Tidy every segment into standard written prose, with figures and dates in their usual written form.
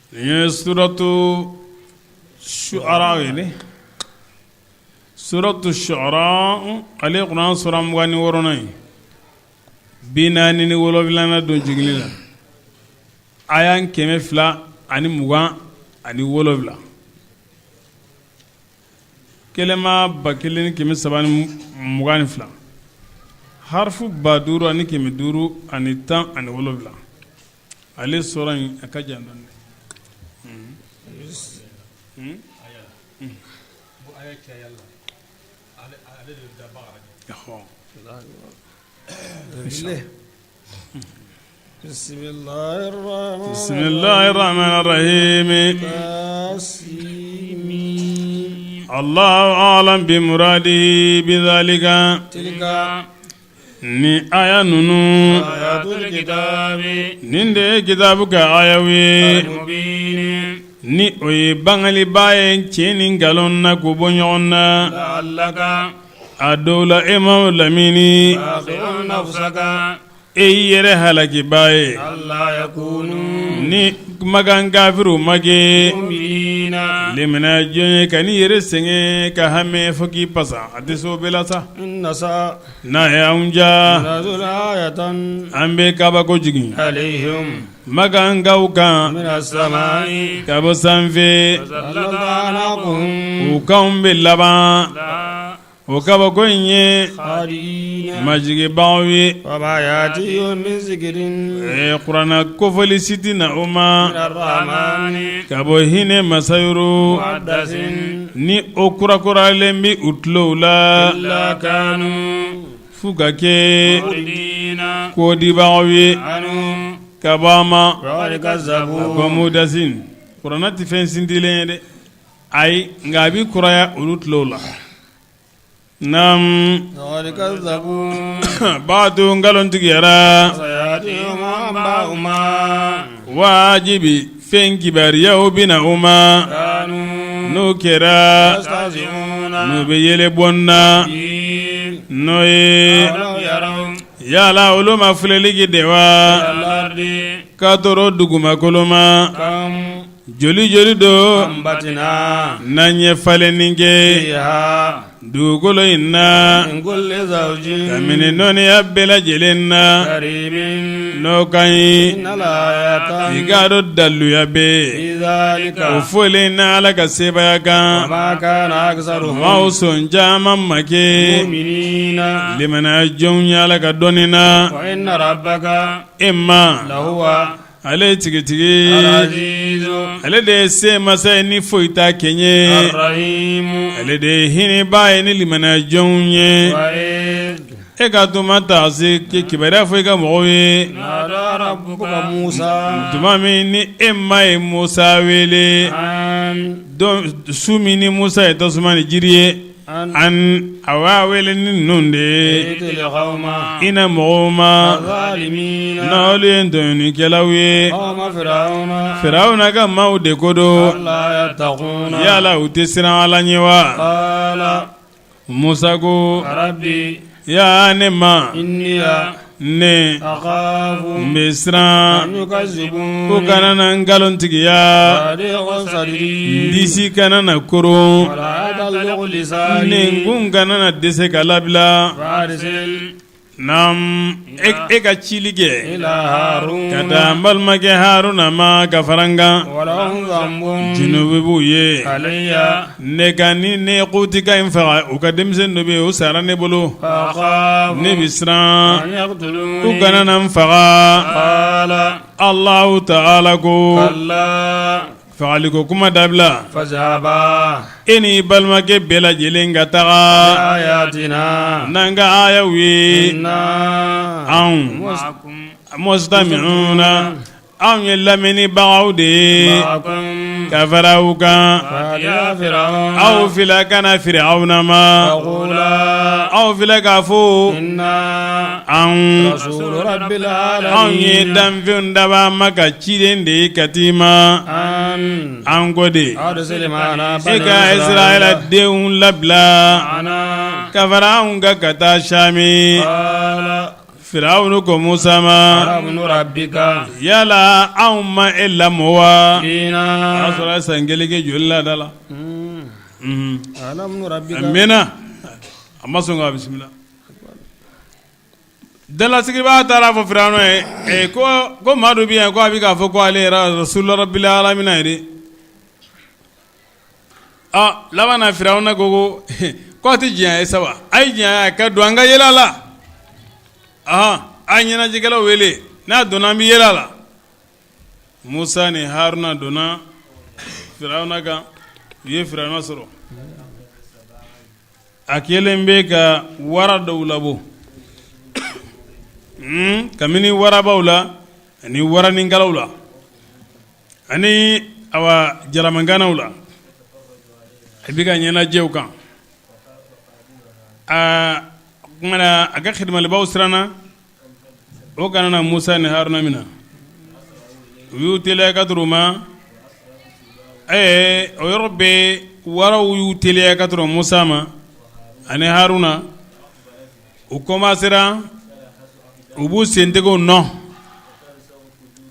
Nin ye suratu shuara ye ne suratu shuara, ale ye kuranɛ sura 26nan ye, 47nan don jiginni la, aya 227, kelema 1322, harifu 5517. Ale sura in a ka jan dɔɔnin. Bisimilahi rahmani rahimi Allahu alam bi muradihi bi zalika Ni aya ninnu nin de ye kitabu ka ayaw ye ni o ye bangeliba ye tiɲɛ ni nkalon na k'u bɔ ɲɔgɔn na a dɔw la e ma lamini e y'i yɛrɛ halakibaa ye ni makan kafiriw ma kɛ limaniya jɔn ye kan'i yɛrɛ sɛgɛn ka hami fo k'i pasa a tɛ se o bɛɛ la sa n'a y'an diya an bɛ kabako jigin makankaw kan ka bɔ sanfɛ u kanw bɛ laban o kabako in ye majigibaaw ye kuranɛ kofɔli si tɛ na o ma ka bɔ hinɛ masa yɔrɔ ni o kurakuralen bɛ u tulow la f'u ka kɛ kɔdibagaw ye ka bɔ a ma ko mudasin kuranɛ tɛ fɛn sindilen ye dɛ ayi nka a bɛ kuraya olu tulow la naam ba'du nkalontigiyara wajibi fɛn kibaruyaw bɛ na u ma n'o kɛra n'u bɛ yɛlɛ bɔ na n'o ye yala olu ma filɛli kɛ de wa k'a tɔrɔ dugumakolo ma joli joli don n'an ye falenni kɛ dugukolo in na kabini nɔɔniya bɛɛ lajɛlen na n'o ka ɲi i k'a dɔn daluya bɛ o fɔlen na Ala ka sebaaya kan maaw sɔn caman ma kɛ limaniya jɔnw ye Ala ka dɔnni na e ma ale ye tigitigi ale de ye se masa ye ni foyi t'a kɛɲɛ ale de ye hinɛba ye ni limaniya jɔnw ye e ka tuma ta se kibaruya fɔ i ka mɔgɔw ye tuma min ni e ma ye Musa wele su min ni Musa ye tasuma ni jiri ye An a y'a wele ni ninnu de ye i na mɔgɔw ma n'olu ye tɔɲɔnikɛlaw ye Firawuna ka maaw de ko don yala u tɛ siran Ala ɲɛ wa Musa ko yaa ne ma ne n bɛ siran ko kana na nkalontigiya n disi kana na koron nɛnkun kana na dɛsɛ ka labila naam e ka cili kɛ ka taa n balimakɛ Haruna ma ka fara n kan junubu b'u ye ne kan ni ne kutika in faga u ka denmisɛn dɔ bɛ yen o sara ne bolo ne bɛ siran u kana na n faga Alahu taala ko fagaliko kuma dabila e ni balimakɛ bɛɛ lajɛlen ka taga n'an ka ayaw ye anw mustami'una anw ye lamɛnnibagaw de ye ka fara u kan aw fila ka na Firawuna ma aw fila k'a fɔ anw anw ye danfɛnw dabaa ma ka ciden de ye ka t'i ma an ko de e ka Israɛla denw labila ka fara anw kan ka taa Sami. Firawunu ko Musa ma yala anw ma e lamɔ wa a sɔrɔ a san kelen kɛ joli la da la a mɛnna a ma sɔn k'a bisimila dalasigibaa taara fɔ Firawuna ye ko maa dɔ bɛ yan ko a bɛ k'a fɔ ko ale yɛrɛ rasulu rabbil alamina ye dɛ. Laban na Firawuna ko ko ko a tɛ diɲɛ ye sa wa a ye diɲɛ ka don an ka yɛlɛ a la a ye ɲɛnajɛkɛlaw wele n'a donna an bɛ yɛlɛ a la Musa ni Haruna donna Firawuna kan u ye Firawuna sɔrɔ a kɛlen bɛ ka wara dɔw labɔ kabini warabaw la ani waranikalaw la ani awa jaramanganaw la a bɛ ka ɲɛnajɛw kan aa kumana a ka xidimalibaw siranna o kana na Musa ni Haruna minɛ u y'u teliya ka turu ma o yɔrɔ bɛɛ waraw y'u teliya ka turu Musa ma ani Haruna u kɔmasera u b'u sentɛgɛw nɔ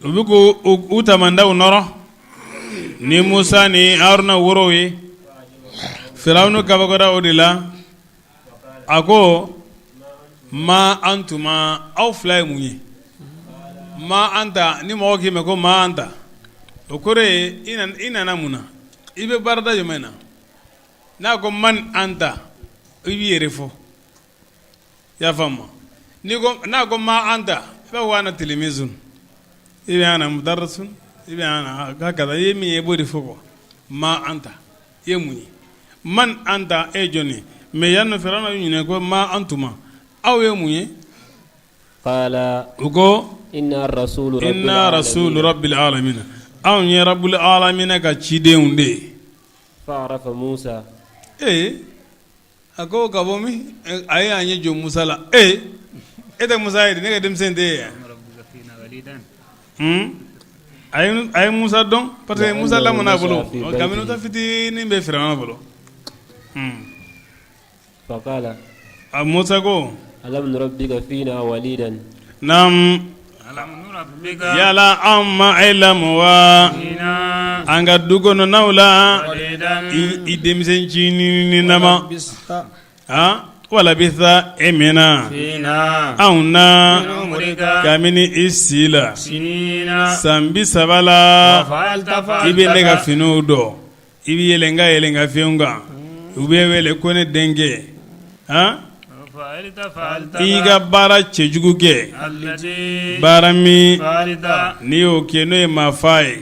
u bɛ k'u tamandaw nɔrɔ ni Musa ni Haruna worow ye Firawuna kabakora o de la a ko ma antuma aw fila ye mun ye ma anta ni mɔgɔ k'i ma ko ma anta o kɔrɔ ye i nana mun na i bɛ baarada jumɛn na n'a ko man anta i b'i yɛrɛ fɔ i y'a faamu n'i ko n'a ko ma anta i b'a fɔ ana tilimizun i bɛ ana mudarisun i bɛ ana hakaza i ye min ye i b'o de fɔ quoi ma anta i ye mun ye man anta e ye jɔn ye mais yan nɔ Firawuna y'u ɲininka ko ma antuma aw ye mun ye qala u ko inna rasulu inna rasulu rabbil alamina anw ye rabbil alamina ka cidenw de ye fa arafa Musa ee A ko ka bɔ min a ye ɲɛ jɔ Musa la ee e tɛ Musa ye ne ka denmisɛn tɛ ye a ye Musa dɔn parce que Musa lamɔna a bolo kabini Musa fitinin bɛ Firawuna bolo a Musa ko alam nurabbika fina walidan naamu yala an ma e lamɔ wa an ka du kɔnɔnaw la i denmisɛn nama walabisa e mɛnna anw na kabini i si la san 30 la i bɛ ne ka finiw dɔn i bɛ yɛlɛn n ka yɛlɛnkanfɛnw kan u bɛ wele ko ne denkɛ i y'i ka baara cɛjugu kɛ baara min n'i y'o kɛ n'o ye maa faa ye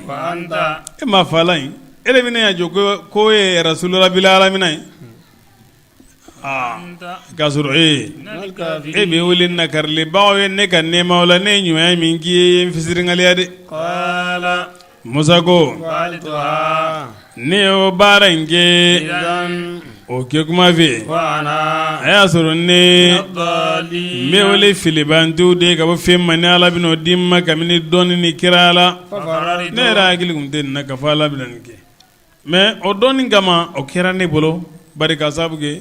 e maa faala in e de bɛ ne jɔ ko e ye rasulu rabbil alamina ye K'a sɔrɔ e e bɛ wele nakarilibaw ye ne ka nɛɛmaw la ne ye ɲumanya min k'i ye n fisirikaliya de Musa ko ne y'o baara in kɛ o kɛ kuma fɛ a y'a sɔrɔ ne n bɛ wele filibantiw de ka bɔ fɛn ma ni Ala bɛn'o di n ma kabini dɔnni ni kiraya la ne yɛrɛ hakili tun tɛ nin na k'a fɔ Ala bɛna nin kɛ mais o dɔnni kama o kɛra ne bolo bari ka sababu kɛ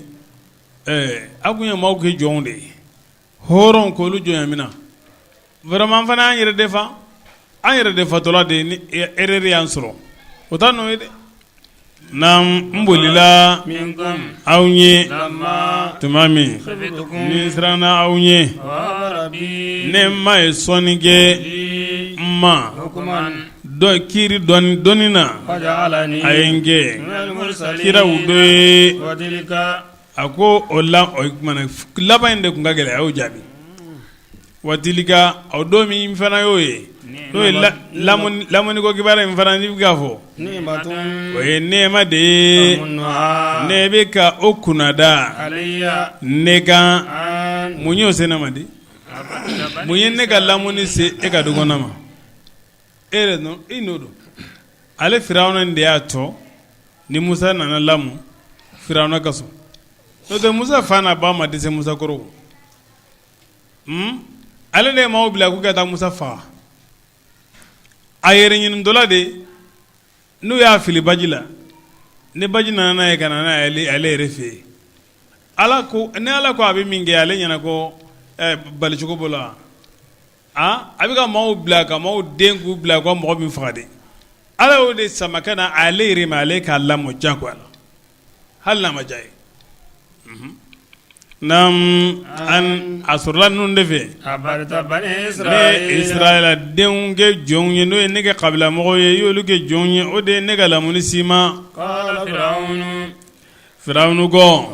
aw tun ye maaw kɛ jɔnw de ye hɔrɔn k'olu jɔnya mina vraiment an fana y'an yɛrɛ defa an yɛrɛ defatɔla de ni erreur y'an sɔrɔ o t'a nɔ ye dɛ n bolila aw ɲɛ tuma min ni n siranna aw ɲɛ ne ma ye sɔnni kɛ n ma dɔ kiri dɔnni na a ye n kɛ kiraw dɔ ye a ko o la laban in de tun ka gɛlɛn a y'o jaabi watilika o don min fana y'o ye n'o ye lamɔniko kibaruya in fana n'i bɛ k'a fɔ o ye nɛɛma de ye ne bɛ ka o kunnada ne kan mun y'o se ne ma di mun ye ne ka lamɔni se e ka du kɔnɔ ma e yɛrɛ nɔ i n'o don ale firawuna de y'a tɔ ni musa nana lamɔ firawuna ka sɔn n'o tɛ musa fa n'a ba ma dɛsɛ musa kɔrɔ ale de ye maaw bila k'u ka taa musa faga a yɛrɛ ɲinitɔla de n'u y'a fili baji la ni baji nana n'a ye ka na n'a ye ale yɛrɛ fɛ yen ala ko ni ala ko a bɛ min kɛ ale ɲɛna ko balicogo bolo wa. A bɛ ka maaw bila ka maaw den k'u bila ka mɔgɔ min faga de, Ala y'o de sama ka na ale yɛrɛ ma, ale k'a lamɔ diyagoya la hali n'a ma diya ye. Naam, an a sɔrɔla ninnu de fɛ ne Israɛla denw kɛ jɔnw ye, n'o ye ne ka kabila mɔgɔw ye, i y'olu kɛ jɔnw ye, o de ye ne ka lamuni s'i ma. Firawunu ko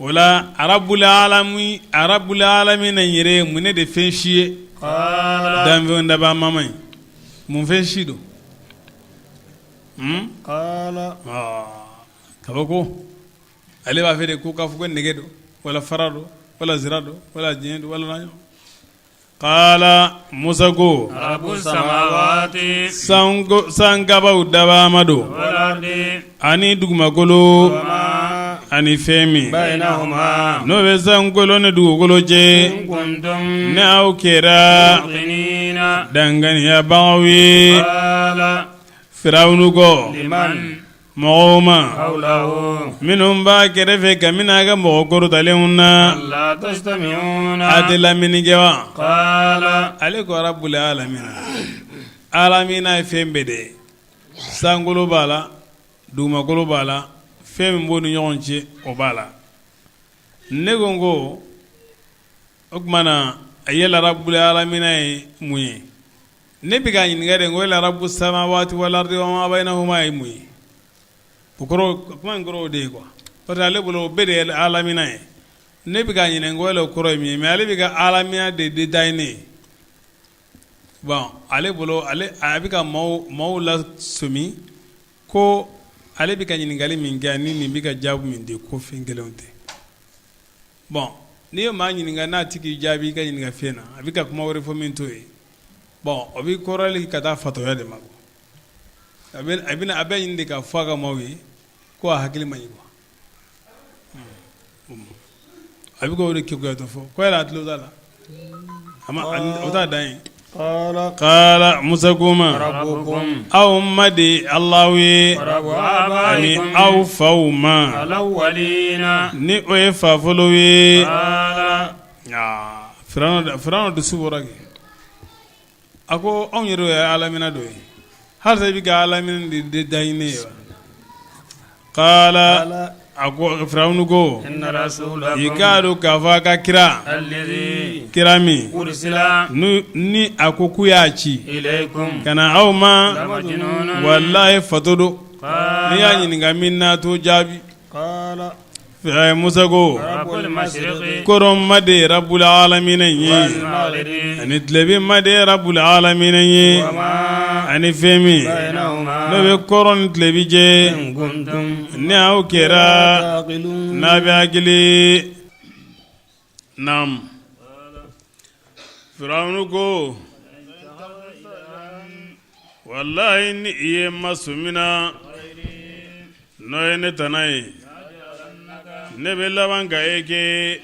o la arabul alamina in yɛrɛ ye mun ne de fɛn si ye danfɛnw dabaa mama ye mun fɛn si don? Kabako, ale b'a fɛ de ko k'a fɔ ko nɛgɛ don wala fara don wala zira don wala diɲɛ don wala Kala Musa ko sankabaw dabaa don ani dugumakolo ani fɛn min n'o bɛ sankolo ni dugukolo cɛ, ni aw kɛra danganiyabagaw ye. Firawunu ko mɔgɔw ma minnu b'a kɛrɛfɛ ka minɛ a ka mɔgɔ kɔrɔtalenw na, a tɛ lamɛnni kɛ wa? Ale ko rabul alamina, alamina ye fɛn bɛɛ de ye, sankolo b'a la, dugumakolo b'a la, fɛn min b'o ni ɲɔgɔn cɛ o b'a la. Ne ko n ko o tuma na a yala rabul alamina ye mun ye? Ne bɛ k'a ɲininka de ko yala rabu samawati wal ardi wa ma bainahuma ye mun ye? O kɔrɔ, kuma in kɔrɔ o de ye quoi, parce que ale bolo o bɛɛ de ye alamina ye. Ne bɛ k'a ɲininka ko yala o kɔrɔ ye min ye, mais ale bɛ ka alamina de détailler ne ye. Bon, ale bolo ale a bɛ ka maaw lasɔmi ko ale bɛ ka ɲininkali min kɛ ani nin bɛ ka jaabi min di ko fɛn kelenw tɛ. Bon, n'i ye maa ɲininka n'a tɛ k'i jaabi i ka ɲininka fɛn na, a bɛ ka kuma wɛrɛ fɔ min t'o ye, bon, o b'i kɔrɔli ka taa fatɔya de ma. A bɛ a bɛ ɲini de ka fɔ a ka maaw ye ko a hakili man ɲi quoi. A bɛ k'o de keguya dɔ fɔ ko yala a tulo t'a la, o t'a dan ye. Kala Musa k'u ma, aw ma de Alahu ye ani aw faw ma, ni o ye fa fɔlɔw ye. Firawuna dusu bɔra kɛ, a ko anw yɛrɛ ye alamina dɔ ye, halisa i bɛ ka alamina de détailler ne ye wa? Kala a ko, Firawunu ko, i k'a dɔn k'a fɔ a ka kira, kira min ni a ko k'u y'a ci ka na aw ma, walahi fatɔ don, n'i y'a ɲininka min na a t'o jaabi. Musa ko kɔrɔn ma de rabul alamina ye ani tilebin ma de rabul alamina ye ani fɛn min n'o bɛ kɔrɔn ni tilebin cɛ, ni aw kɛra n'a bɛ hakili. Naam, Firawunu ko walahi ni i ye n masɔmina n'o ye ne tana ye, ne bɛ laban ka e kɛ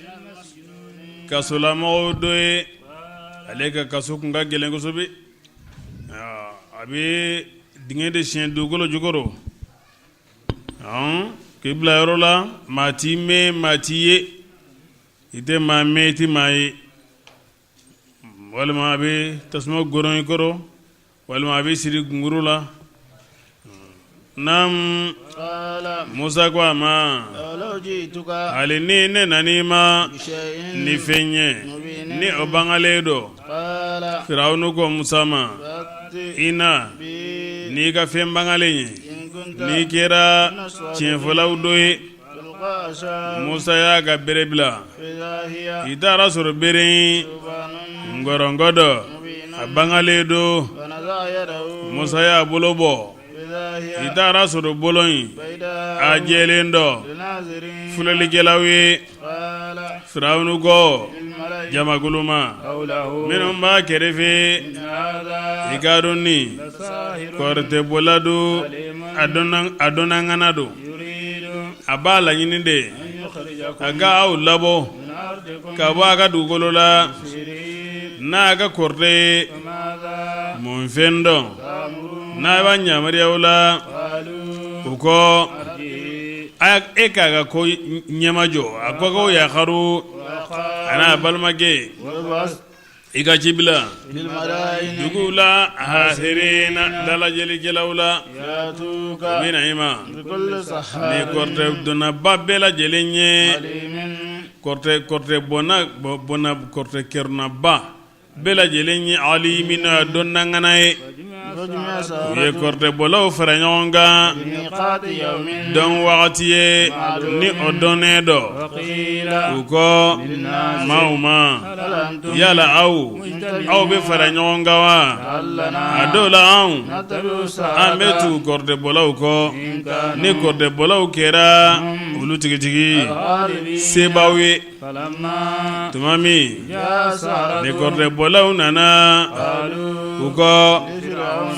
kasolamɔgɔw dɔ ye. Ale ka kaso kun ka gɛlɛn kosɛbɛ, a bɛ dingɛ de siɲɛ dugukolo jukɔrɔ k'i bila yɔrɔ la, maa t'i mɛn, maa t'i ye, i tɛ maa mɛn, i tɛ maa ye, walima a bɛ tasuma goron i kɔrɔ, walima a bɛ siri gunguru la. Naam, Musa ko a ma, hali ni ne nan'i ma ni fɛn ye ni o bangalen don. Firawunu ko Musa ma, i na n'i ka fɛn bangalen ye, n'i kɛra tiɲɛfɔlaw dɔ ye. Musa y'a ka bere bila, i taara sɔrɔ bere in nkɔrɔnkɔ dɔ, a bangalen don. Musa y'a bolo bɔ, i taara sɔrɔ bolo in a jɛlen dɔ filɛlikɛlaw ye. Firawunu ko jamakulu ma minnu b'a kɛrɛfɛ, i k'a dɔn nin kɔrɔtɛbɔla don, a dɔnna ŋana don, a b'a laɲini de a ka aw labɔ ka bɔ a ka dugukolo la n'a ka kɔrɔtɛ ye. Mun fɛn dɔn n'a b'a yamaruya o la? U ko e k'a ka ko ɲɛmajɔ. A ko ko yakaru. An'a balimakɛ i ka ci bila duguw la hasirina dalajɛlikɛlaw la u bɛ na i ma ni kɔrɔtɛdɔnnaba bɛɛ lajɛlen ye kɔrɔtɛ bɔnna kɔrɔtɛ kɛrunaba bɛɛ lajɛlen ye alimi n'o ye dɔnna ŋana ye u ye kɔrɔtɛbɔlaw fara ɲɔgɔn kan dɔn wagati ye ni o dɔnnen dɔ u ko maaw ma yala aw aw bɛ fara ɲɔgɔn kan wa a dɔw la anw an bɛ tugu kɔrɔtɛbɔlaw kɔ ni kɔrɔtɛbɔlaw kɛra olu tigitigi sebaaw ye tuma min ni kɔrɔtɛbɔlaw nana u ko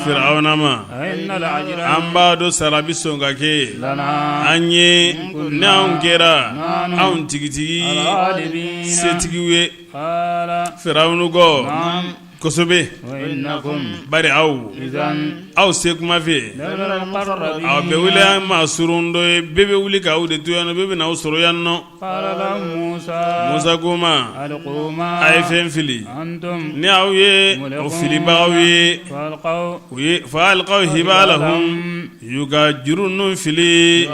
firawuna ma an b'a dɔn sara bɛ sɔn ka kɛ an ye ni anw kɛra anw tigitigi setigiw ye firawunu ko kosɛbɛ bari aw aw se kuma fɛ aw bɛ wuli an maa surun dɔ ye bɛɛ bɛ wuli k'aw de to yan bɛɛ bɛ n'aw sɔrɔ yan nɔ musa k'u ma a ye fɛn fili ni aw ye o filibagaw ye u ye fa alqaw hibalahum y'u ka juru ninnu fili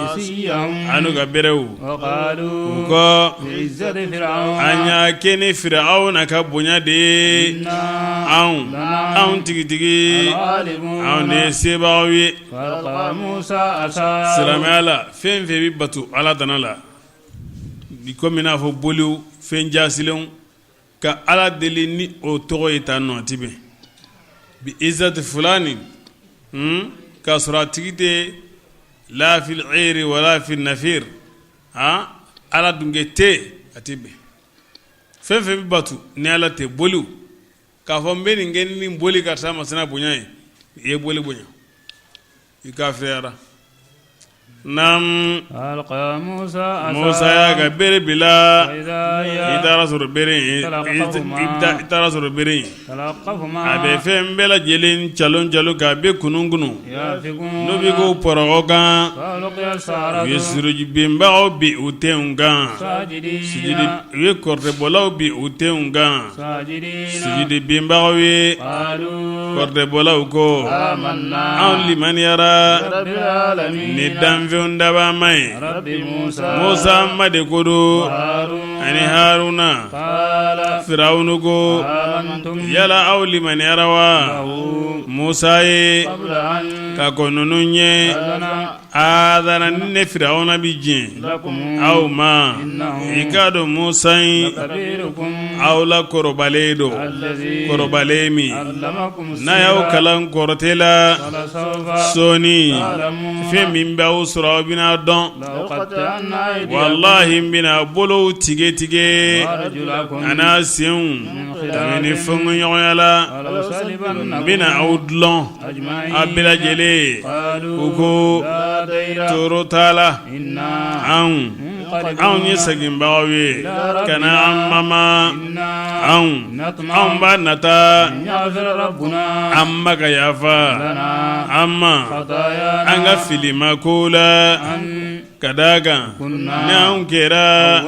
an'u ka berew u ko an y'a kɛ ni firawuna ka bonya de ye anw anw tigitigi anw de ye sebagaw ye silamɛya la fɛn fɛn bɛ bato ala tana la i komi n'a fɔ boliw fɛn jasilenw ka ala deli ni o tɔgɔ ye tan nɔ ti bɛn bi izati fulani k'a sɔrɔ a tigi tɛ la fil iri wala fi nafir ala dun tɛ a tɛ bɛn fɛn fɛn bɛ bato ni ala tɛ boliw k'a fɔ n bɛ nin kɛ ni boli karisa masina bonya ye i ye boli bonya i kafiriyara Naamu Musa y'a ka bere bila i taara sɔrɔ bere i taara sɔrɔ bere in a bɛ fɛn bɛɛ lajɛlen calon calon k'a bɛɛ kunun kunun n'u bɛ k'o pɔrɔgɔ kan u ye sujudubinbagaw bin u tenw kan u ye kɔrɔtɛbɔlaw bin u tenw kan sujudubinbagaw ye kɔrɔtɛbɔlaw ko anw limaniyara ni danfɛnw dabaa ma ye Musa ma de ko don ani Haruna Firawunu ko yala aw limaniyara wa Musa ye ka kɔn ninnu ɲɛ Adana ni ne Firawuna bɛ diɲɛ aw ma i k'a dɔn Musa in aw la kɔrɔbalen don kɔrɔbalen min n'a y'aw kalan kɔrɔtɛ la sɔɔni fɛn min bɛ aw sɔrɔ aw bɛna dɔn walahi n bɛna bolow tigɛ tigɛ an'a senw kabini fɔnkɔɲɔgɔnya la n bɛna aw dulon a bɛɛ lajɛlen u ko toro t'a la anw anw ye seginbagaw ye ka na an ma ma anw anw b'a nata an ma ka yafa an ma an ka filima ko la ka d'a kan ni anw kɛra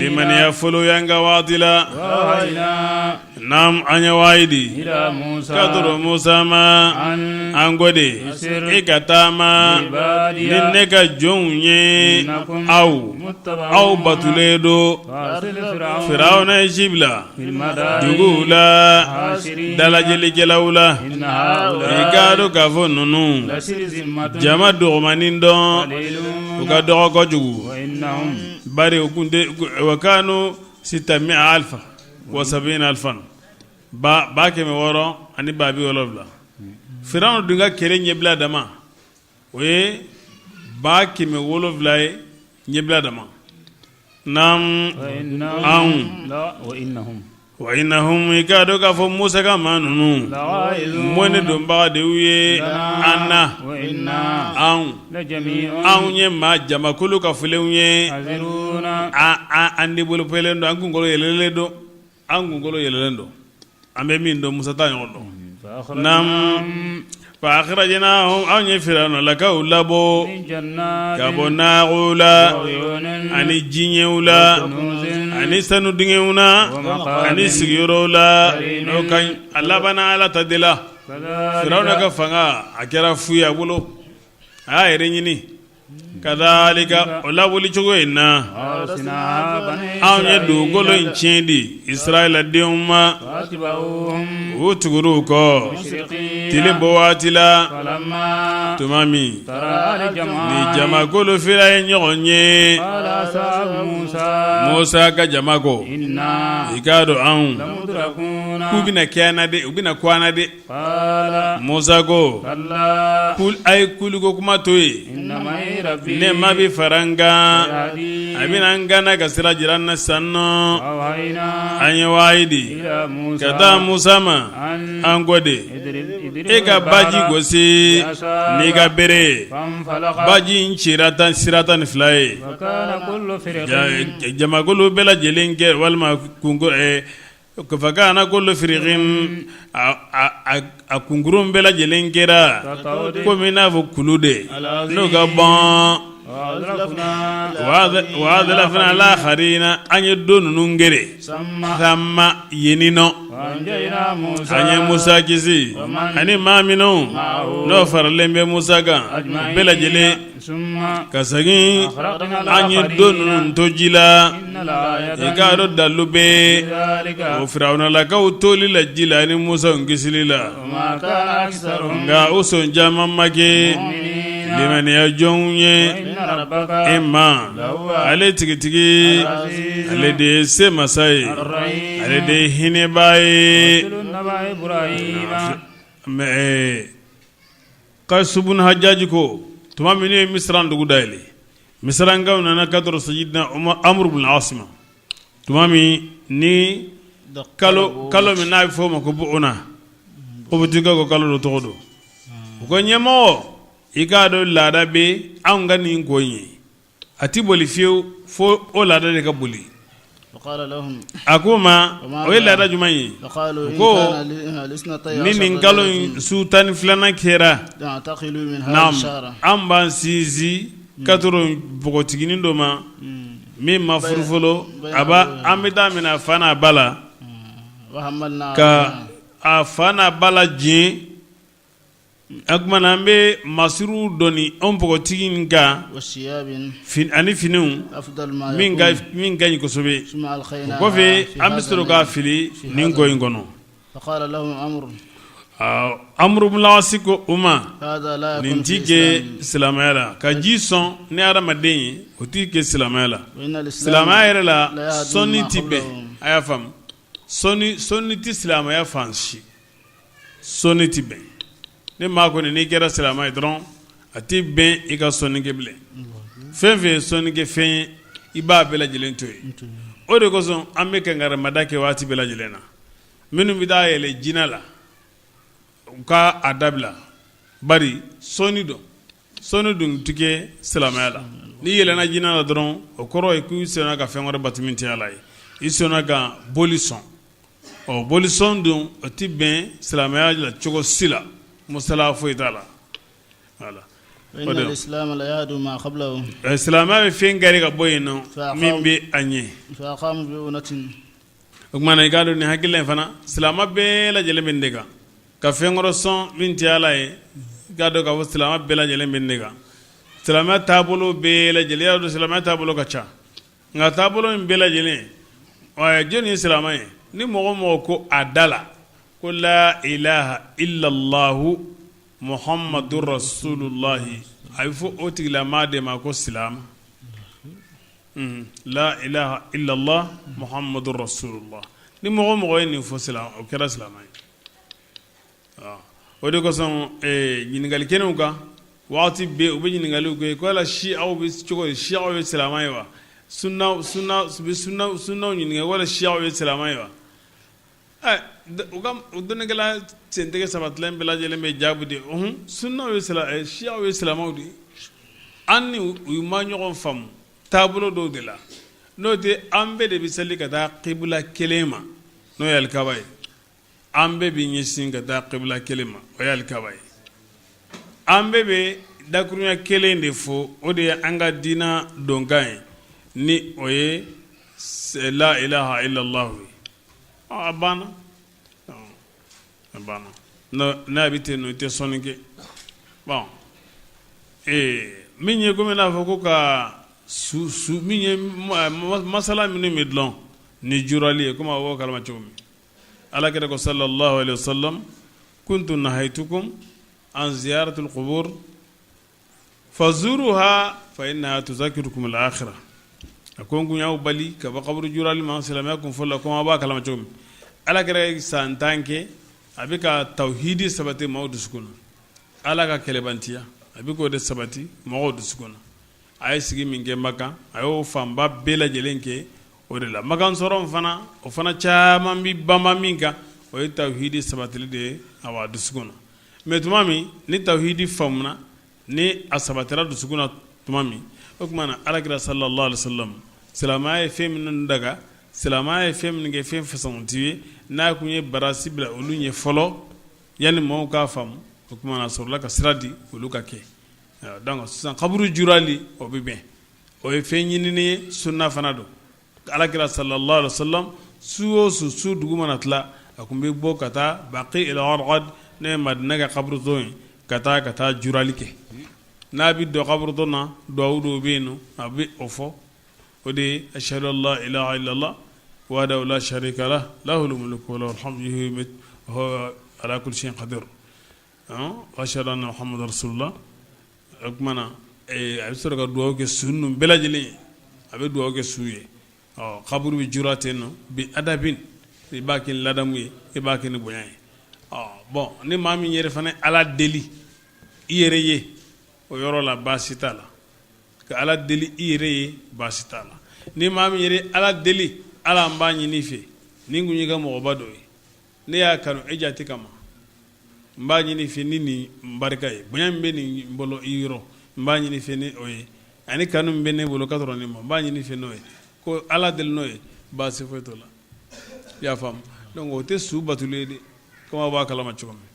limaniya fɔlɔ y'an ka waati la Naam an ye wahayi di ka tɔrɔ Musa ma an ko de i ka taama ni ne ka jɔnw ye aw aw batulen don Firawuna ye ci bila duguw la dalajɛlikɛlaw la i k'a dɔn k'a fɔ ninnu jama dɔgɔmanin dɔn u ka dɔgɔ kojugu bari u tun tɛ wa kanu sita mi'a alifa wa sabina alifan 670,000 Firawuna dun ka kɛlɛ ɲɛbila dama o ye 700,000 ye ɲɛbila dama naam anw wa innahum i k'a dɔn k'a fɔ Musa ka maa ninnu mɔnɛ donbaga de y'u ye an na anw anw ye maa jamakulu kafolenw ye an développélen don an kunkolo yɛlɛlen don an kunkolo yɛlɛlen don an bɛ min dɔn Musa t'a ɲɔgɔn dɔn naam. Fa akhrajnahum anw ye firawunalakaw labɔ ka bɔ naagow la ani jiɲɛw la ani sanu dingɛw na ani sigiyɔrɔw la n'o ka ɲi a labanna Ala ta de la firawuna ka fanga a kɛra fu ye a bolo a y'a yɛrɛ ɲini Kadhalika o labɔli cogo in na anw ye dugukolo in tiɲɛ di Israɛla denw ma u tugura u kɔ tile bɔ waati la tuma min ni jamakulu fila ye ɲɔgɔn ye Musa ka jama ko i k'a dɔn anw k'u bɛna kɛ an na dɛ u bɛna kun an na dɛ Musa ko a ye kuliko kuma to yen ne ma bɛ fara n kan a bɛna n kana ka sira jira n na sisan nɔ an ye wahayi di ka taa Musa ma an ko de e ka baji gosi n'i ka bere ye baji in cira tan sira 12 ye jamakulu bɛɛ lajɛlen kɛ walima kunko Fakana kullu firiqin a kunkurun bɛɛ lajɛlen kɛra komi i n'a fɔ kulu de n'o ka ban wa azlafna lakharina an ye dɔ ninnu gere thamma yen nɔ an ye Musa kisi ani maa minnu n'o faralen bɛ Musa kan bɛɛ lajɛlen Ka segin an ye dɔ ninnu to ji la i k'a dɔn dalu bɛ o firawunalakaw toli la ji la ani Musa kisili la nka u sɔn caman ma kɛ limaniya jɔnw ye e ma ale tigitigi ale de ye se masa ye ale de ye hinɛba ye Kasu bun Hajjaji ko tuma min ye Misira dugu dayɛlɛ Misirankaw nana ka tɔrɔ Sayidina Amuru bun Asi ma tuma min ni kalo kalo min n'a bɛ fɔ o ma ko Buuna Kɔputikaw ka kalo dɔ tɔgɔ don u ko ɲɛmɔgɔ i k'a dɔn laada bɛ anw ka nin ko in ye a tɛ boli fiyewu fo o laada de ka boli a ko ma o ye laada jumɛn ye ko ni nin kalo in su 12nan kɛra an b'an sinsin ka tɔrɔ npogotiginin dɔ ma min ma furu fɔlɔ a an bɛ taa minɛ a fa n'a ba la ka a fa n'a ba lajɛ O tuma na an bɛ masiriw doni an npogotigi in kan ani finiw min ka ɲi kosɛbɛ o kɔfɛ an bɛ sɔrɔ k'a fili nin kɔ in kɔnɔ Amuru bun Asi ko u ma nin tɛ kɛ silamɛya la ka ji sɔn ni hadamaden ye o tɛ kɛ silamɛya la silamɛya yɛrɛ la sɔnni tɛ bɛn a y'a faamu sɔnni tɛ silamɛya fan si sɔnni tɛ bɛn ni maa kɔni n'i kɛra silamɛ ye dɔrɔn a tɛ bɛn i ka sɔnni kɛ bilen fɛn fɛn ye sɔnni kɛ fɛn ye i b'a bɛɛ lajɛlen to yen o de kosɔn an bɛ kankarimada kɛ waati bɛɛ lajɛlen na minnu bɛ taa yɛlɛ jinɛ la u ka a dabila bari sɔnni don sɔnni dun tɛ kɛ silamɛya la n'i yɛlɛnna jinɛ la dɔrɔn o kɔrɔ ye k'i sɔnna ka fɛn wɛrɛ bato min tɛ Ala ye i sɔnna ka boli sɔn ɔ bolisɔn dun o tɛ bɛn silamɛya la cogo si la musala foyi t'a la voilà silamɛya bɛ fɛn kari ka bɔ yen nɔ min bɛ a ɲɛ o tuma na i k'a dɔn nin hakilila in fana silamɛ bɛɛ lajɛlen bɛ nin de kan ka fɛn wɛrɛ sɔn min tɛ Ala ye i k'a dɔn k'a fɔ silamɛ bɛɛ lajɛlen bɛ nin de kan silamɛya taabolo bɛɛ lajɛlen i y'a dɔn silamɛya taabolo ka ca nka taabolo in bɛɛ lajɛlen jɔn ye silamɛ ye ni mɔgɔ o mɔgɔ ko a da la ko la ilaha illallahu muhammadu rasulullahi a bɛ fɔ o tigilamaa de ma ko silamɛ la ilaha illallah muhammadu rasulullah ni mɔgɔ o mɔgɔ ye nin fɔ o kɛra silamɛ ye O de kosɔn ɲininkali kɛnɛw kan waati bɛɛ u bɛ ɲininkaliw kɛ ko yala siyaw bɛ cogo di siyaw ye silamɛ ye wa sunnaw ɲininka wala siyaw ye silamɛ ye wa u ka dɔnnikɛla sentigɛ sabatilen bɛɛ lajɛlen bɛ jaabi di sunnaw siyaw ye silamɛw de ye an ni u ma ɲɔgɔn faamu taabolo dɔw de la n'o tɛ an bɛɛ de bɛ seli ka taa kibula kelen ma n'o ye alikaba ye an bɛɛ bɛ ɲɛsin ka taa kibula kelen ma o ye alikaba ye An bɛɛ bɛ dakurunya kelen de fɔ, o de ye an ka diinɛ donkan ye, ni o ye la ilaha illallah ye. A banna, a banna. N'a bɛ ten, i tɛ sɔnni kɛ. Bon, ee, min ye komi n'a fɔ ko ka su su min ye masala minnu bɛ dulon ni jurali ye, komi aw b'o kalama cogo min, Ala kira ko sallallahu alaihi wasallam: kuntu nahaytukum an ziyaratul qubur fazuruha fa innaha tuzakirukum al-akhirah. A ko n kun y'aw bali ka bɔ kaburu jurali ma silamɛya kun fɔlɔ la, komi aw b'a kalama cogo min. Ala kira ye san 10 kɛ, a bɛ ka tawhidi sabati maaw dusukun na, Ala ka kɛlɛbantiya, a bɛ k'o de sabati mɔgɔw dusukun na. A ye sigi min kɛ Makan, a y'o fanba bɛɛ lajɛlen kɛ o de la. Makan sɔrɔ fana, o fana caman bɛ banba min kan, o ye tawhidi sabatili de ye a dusukun na. Mais tuma min ni tawhidi faamuna, ni a sabatira dusukun na tuma min, o tuma na Alakira sallallahu alaihi wasallam, silamɛya ye fɛn minnu daga, silamɛya ye fɛn minnu kɛ fɛn fisamanti ye, n'a kun ye barasi bila olu ɲɛ fɔlɔ yanni maaw k'a faamu, o tuma na a sɔrɔla ka sira di olu ka kɛ. Donc sisan kaburu jurali, o bɛ bɛn, o ye fɛn ɲinini ye, sunna fana don. Alakira sallallahu alaihi wasallam, su o su, su dugu mana tila, a tun bɛ bɔ ka taa Baqi al Gharqad, n'o ye Madina ka kaburudon ye, ka taa jurali kɛ. N'a bɛ don kaburudon na, duwawu dɔw bɛ yen nɔ, a bɛ o fɔ, o de ye: ashhadu an la ilaha illallah wahdahu la sharika lah lahul mulku wa lahul hamdu yuhyi wa yumiitu wa huwa ala kulli shay'in qadir wa ashhadu anna muhammadan rasulullah. O tuma na a bɛ sɔrɔ ka dugawu kɛ su ninnu bɛɛ lajɛlen ye, a bɛ dugawu kɛ su ye. Ɔ, kaburu bɛ jura ten nɔ bi adabin, i b'a kɛ ni ladamu ye, i b'a kɛ ni bonya ye. Ɔ bon, ni maa min yɛrɛ fana Ala deli i yɛrɛ ye o yɔrɔ la, baasi t'a la. Ka Ala deli i yɛrɛ ye, baasi t'a la. Ni maa min yɛrɛ Ala deli, Ala, n b'a ɲini i fɛ, nin kun y'i ka mɔgɔba dɔ ye, ne y'a kanu e jate kama, n b'a ɲini i fɛ ni nin barika ye, bonya min bɛ nin bolo i yɔrɔ, n b'a ɲini i fɛ ni o ye, ani kanu min bɛ ne bolo ka sɔrɔ nin ma, n b'a ɲini i fɛ n'o ye, ko Ala deli n'o ye, baasi foyi t'o la. I y'a faamu? Donc o tɛ su batuli ye dɛ, komi aw b'a kalama cogo min.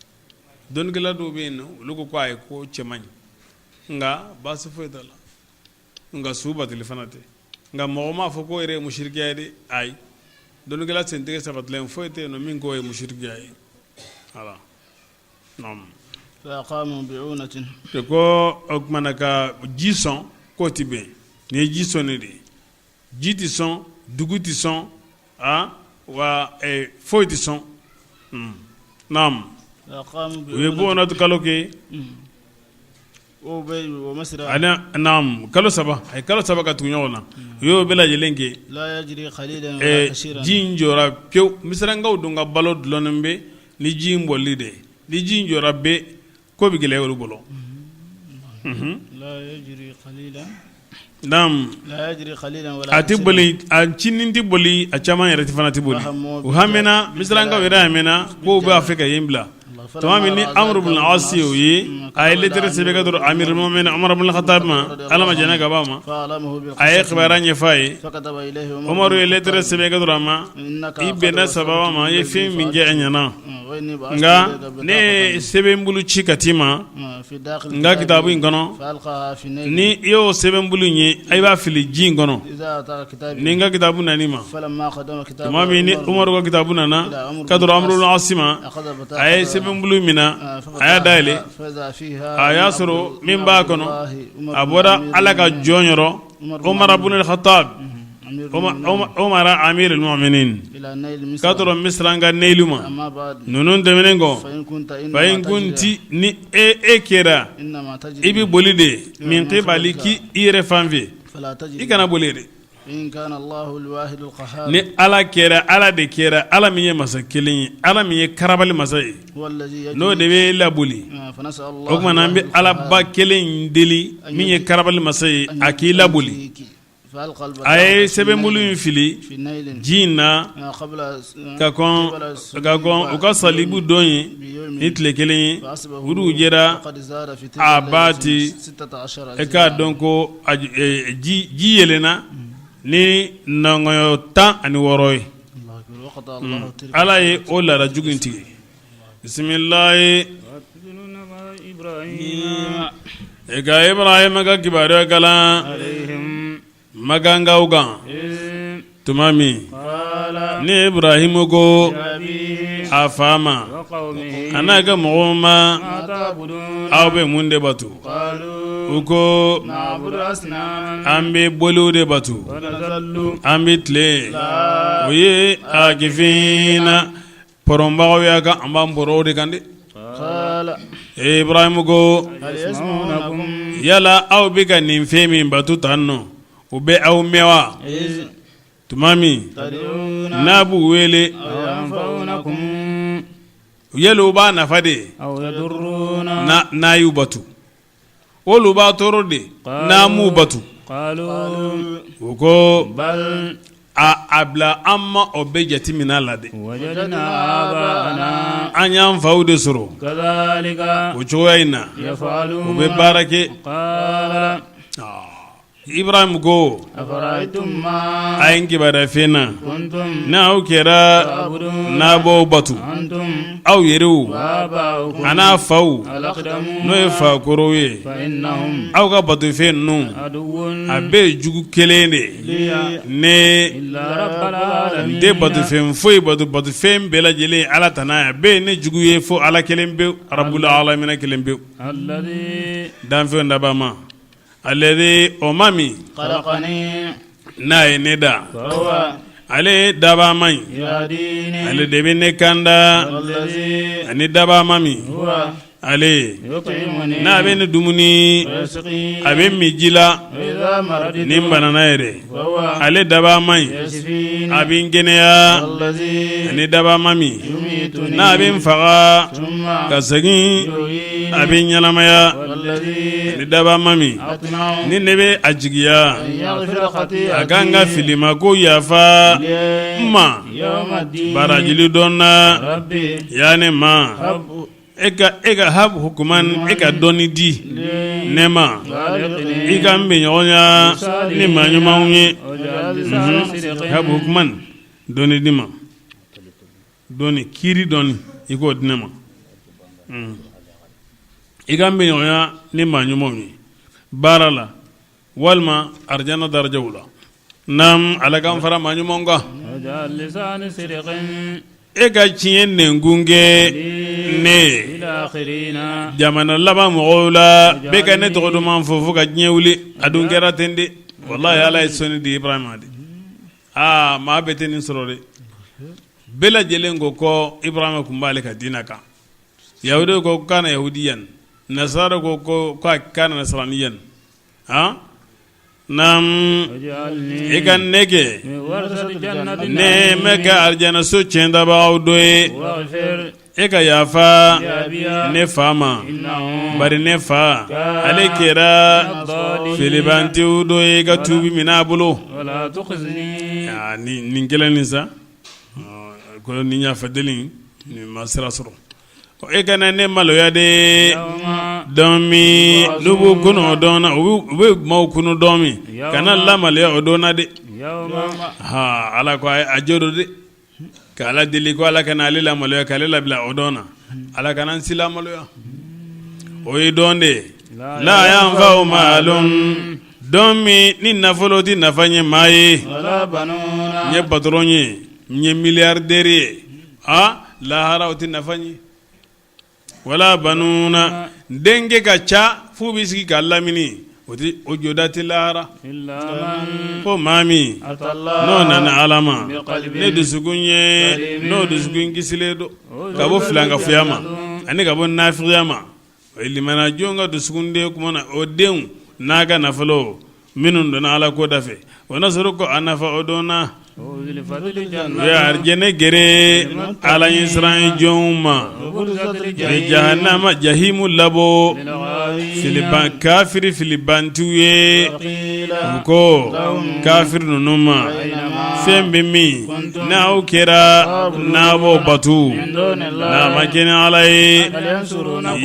Dɔnnikɛla dɔw bɛ yen nɔ, olu ko ko ayi, ko cɛ man ɲi, nka baasi foyi t'a la. Nka su batuli fana tɛ. Nka mɔgɔ m'a fɔ k'o yɛrɛ ye musirikiya ye dɛ, ayi. Dɔnnikɛla sentigɛ sabatilen foyi tɛ yen nɔ min k'o ye musirikiya ye. Voilà, naamu. Ko o tuma na ka ji sɔn, k'o tɛ bɛn. Nin ye ji sɔnni de ye. Ji tɛ sɔn, dugu tɛ sɔn, aa wa foyi tɛ sɔn. Naamu, u ye bu'unatu kalo kɛ. Kalo 3, a ye kalo 3 ka tugu ɲɔgɔn na, u y'o bɛɛ lajɛlen kɛ. Ji in jɔra pewu. Misirankaw dun ka balo dulonnen bɛ ni ji in bɔli de ye. Ni ji in jɔra bɛɛ ko bɛ gɛlɛya olu bolo. A tɛ boli, a ncinin tɛ boli, a caman yɛrɛ fana tɛ boli. U hamina, misirankaw yɛrɛ hamina k'u b'a fɛ ka yen bila. Tuma min ni Amru bun Asi y'o ye, a ye lettre sɛbɛn ka dɔrɔn Amirul muminin Umar bun Khattab ma, Ala ma jɛnna ka b'a ma. A ye kibaruya ɲɛfɔ a ye. Umaru ye lettre sɛbɛn ka dɔrɔn a ma: i bɛnna sababa ma, i ye fɛn min kɛ, a ɲɛna, nka ne ye sɛbɛnbulu ci ka t'i ma n ka kitabu in kɔnɔ. Ni i y'o sɛbɛnbulu in ye, i b'a fili ji in kɔnɔ ni n ka kitabu nan'i ma. Tuma min ni Umaru ka kitabu nana ka dɔrɔn Amru bun Asi ma, a ye sɛbɛnbulu minɛ, a y'a dayɛlɛ, a y'a sɔrɔ min b'a kɔnɔ, a bɔra Ala ka jɔn yɔrɔ, Umar bun Khattab, Umar amirul muminin, ka dɔrɔn Misira ka Neilu ma. Ninnu tɛmɛnen kɔ, fa in kunti, ni e kɛra i bɛ boli de min qibaliki, i yɛrɛ fan fɛ, i kana boli dɛ. Ni Ala kɛra, Ala de kɛra Ala min ye masa kelen ye, Ala min ye karabali masa ye, n'o de bɛ laboli, o tuma na an bɛ Alaba kelen in deli min ye karabali masa ye, a k'i laboli. A ye sɛbɛnbulu in fili ji in na ka kɔn u ka salibu don ye ni tile kelen ye. U dugu jɛra, a ba ti e k'a dɔn ko ji yɛlɛnna ni nɔngɔnya 16 ye. Ala ye o laada jugu in tigɛ. Bisimilayi. E ka Ibrahima ka kibaruya kalan Makankaw kan tuma min ni Ibrahim ko a fa ma a n'a ka mɔgɔw ma aw bɛ mun de bato u ko an bɛ boliw de bato an bɛ tilen o ye akifina pɔrɔnbagaw y'a kan an b'an pɔrɔn o de kan dɛ Ibrahim ko yala aw bɛ ka nin fɛn min bato tan nɔ o bɛ aw mɛn wa tuma min n'a b'u wele yala u b'a nafa de n'a y'u bato olu b'a tɔɔrɔ de n'a m'u bato u ko a bila an ma o bɛɛ jateminɛ la dɛ an y'an faw de sɔrɔ o cogoya in na u bɛ baara kɛ. Ibrahim ko a ye n kibaruya fɛn na n'aw kɛra n'a b'o bato aw yɛrɛw a n'a faw n'o ye fa kɔrɔw ye aw ka batofɛn ninnu a bɛɛ ye jugu kelen de ye ne n tɛ batofɛn foyi bato batofɛn bɛɛ lajɛlen ala tana ye a bɛɛ ye ne jugu ye fo ala kelen pewu rabul alamina kelen pewu danfɛn dabaa ma alladhi o ma min n'a ye ne da ale dabaa ma in ale de bɛ ne kanda ani dabaa ma min ale n'a bɛ ne dumuni a bɛ n min ji la ni n banana yɛrɛ ale dabaa ma in a bɛ n kɛnɛya ani dabaa ma min n'a bɛ n faga ka segin a bɛ n ɲɛnamaya ni dabaa ma min ni ne bɛ a jigiya a ka n ka filimako yafa n ma barajili don na ya ne ma e ka hab hukuman e ka dɔnni di ne ma i ka n bɛnɲɔgɔnya ni maa ɲumanw ye hab hukuman dɔnni di ma dɔnni kiri dɔnni i k'o di ne ma i ka n bɛnɲɔgɔnya ni maa ɲumanw ye baara la walima arijana darajaw la naam ala k'an fara maa ɲumanw kan e ka tiɲɛ nɛnkun kɛ ne ye jamana laban mɔgɔw la bɛɛ ka ne tɔgɔ duman fɔ fo ka diɲɛ wuli a dun kɛra ten de walahi ala ye sɔnni di Ibrahima de aa maa bɛɛ tɛ nin sɔrɔ dɛ bɛɛ lajɛlen ko ko Ibrahima tun b'ale ka diinɛ kan yahudiw ko kana yahudiyan nasara ko ko kana nasraniyan han naam i ka ne kɛ ne bɛ kɛ arijanaso tiɲɛtabagaw dɔ ye e ka yafa ne fa ma bari ne fa ale kɛra filibantiw dɔ ye ka tubi minɛ a bolo nin kelen nin sa ko ni yafa deli nin ma sira sɔrɔ e kana ne maloya de don min n'u b'u kunu o don na u bɛ maaw kunu don min kana lamaloya o don na dɛ ala ko a jo don dɛ Ka ala deli ko ala kana ale lamaloya k'ale labila o don na ala kana n si lamaloya o ye don de ye la yanfa'u maalun don min ni nafolo tɛ nafa ɲɛ maa ye n ye patron ye n ye milliardaire ye a lahara o tɛ nafa ɲɛ wala banuna denkɛ ka ca f'u bɛ sigi k'a lamini o tɛ o jɔda tɛ lahara fo maa min n'o nana ala ma ni dusukun ye n'o dusukun kisilen don ka bɔ filankafoya ma ani ka bɔ nafigiya ma o ye limaniya jɔn ka dusukun de kuma na o denw n'a ka nafolo minnu donna ala ko da fɛ o na sɔrɔ ko a nafa o don na o ye arijɛnɛ gɛrɛ ala ɲɛsiran jɔnw ma o jahanama jahimu labɔ filiban kafiri filibantiw ye u ko kafiri ninnu ma fɛn bɛ min n'aw kɛra n'a b'o bato n'a ma kɛ ni ala ye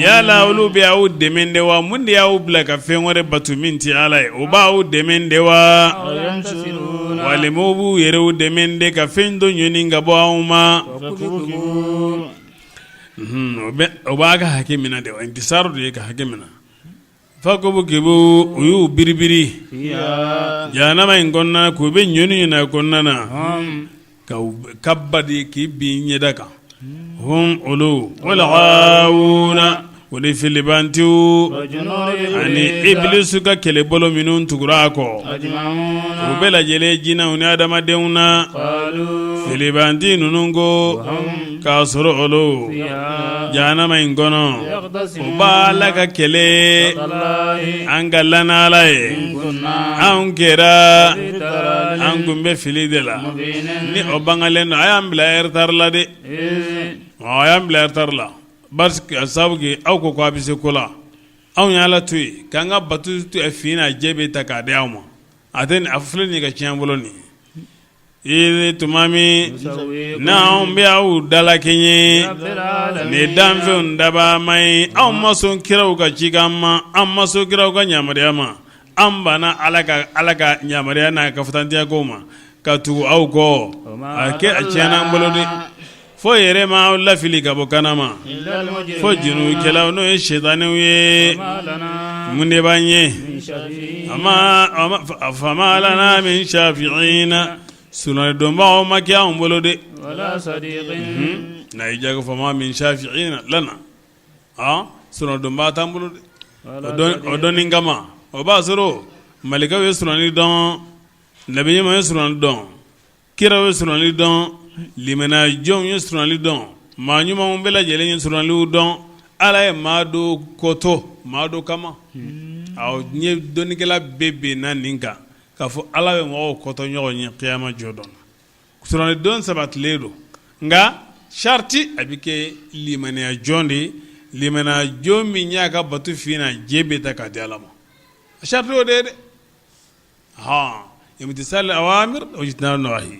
yala olu bɛ aw dɛmɛ de wa mun de y'aw bila ka fɛn wɛrɛ bato min tɛ ala ye o b'aw dɛmɛ de wa walima u b'u yɛrɛw dɛmɛ de ka fɛn dɔ ɲini ka bɔ aw ma. O b'a ka hakɛ minɛ de wa intisaru de ye ka hakɛ minɛ fakubukibu u y'u biribiri jahanama in kɔnɔna k'u bɛ ɲɔni in na kɔnɔna na ka kaba de k'i bin ɲɛda kan hum olu wal gawuna o ni filibantiw ani ibilisu ka kɛlɛbolo minnu tugura a kɔ u bɛɛ lajɛlen jinɛw ni adamadenw na filibanti ninnu ko k'a sɔrɔ olu jahanama in kɔnɔ u b'a la ka kɛlɛ an ka la n'Ala ye anw kɛra an tun bɛ fili de la ni o bangalen don a y'an bila retard la dɛ a y'an bila retard la parce que sabu kɛ aw ko ko a bɛ se ko la anw ye Ala to yen k'an ka bato fin n'a jɛ bɛɛ ta k'a di aw ma a tɛ a filɛ nin ka tiɲɛ bolo nin ye tuma min n'anw bɛ aw dalakɛɲɛ ni danfɛnw dabaa ma ye anw ma sɔn kiraw ka cikan ma an ma sɔn kiraw ka yamaruya ma an banna ala ka ala ka yamaruya n'a ka futantiya ko ma ka tugu aw kɔ a kɛ a tiɲɛna an bolo dɛ foyi yɛrɛ ma aw lafili ka bɔ kana ma fo junubukɛlaw n'o ye sitanɛw ye mun de b'an ye fama lana min shafi'ina surɔnnidɔnbagaw ma kɛ anw bolo dɛ n'a y'i diya fama min shafi'ina lana surɔnnidɔnbaa t'an bolo dɛ o dɔnni kama o b'a sɔrɔ malɛkɛw ye surɔnni dɔn nabi ɲuman ye surɔnni dɔn kiraw ye surɔnli dɔn limaniya jɔnw ye surɔnli dɔn maa ɲumanw bɛɛ lajɛlen ye surɔnliw dɔn ala ye maa dɔ kɔtɔ maa dɔ kama awɔ diɲɛ dɔnnikɛla bɛɛ bɛnna nin kan k'a fɔ ala bɛ mɔgɔw kɔtɔ ɲɔgɔn ye kiyama jɔ don surɔnli dɔn sabatilen don nka sariti a bɛ kɛ limaniya jɔn de ye limaniya jɔn min y'a ka bato fin n'a jɛ bɛɛ ta k'a di ala ma sariti o de ye dɛ hɔn imtisal awamir wa ijtinab nawahi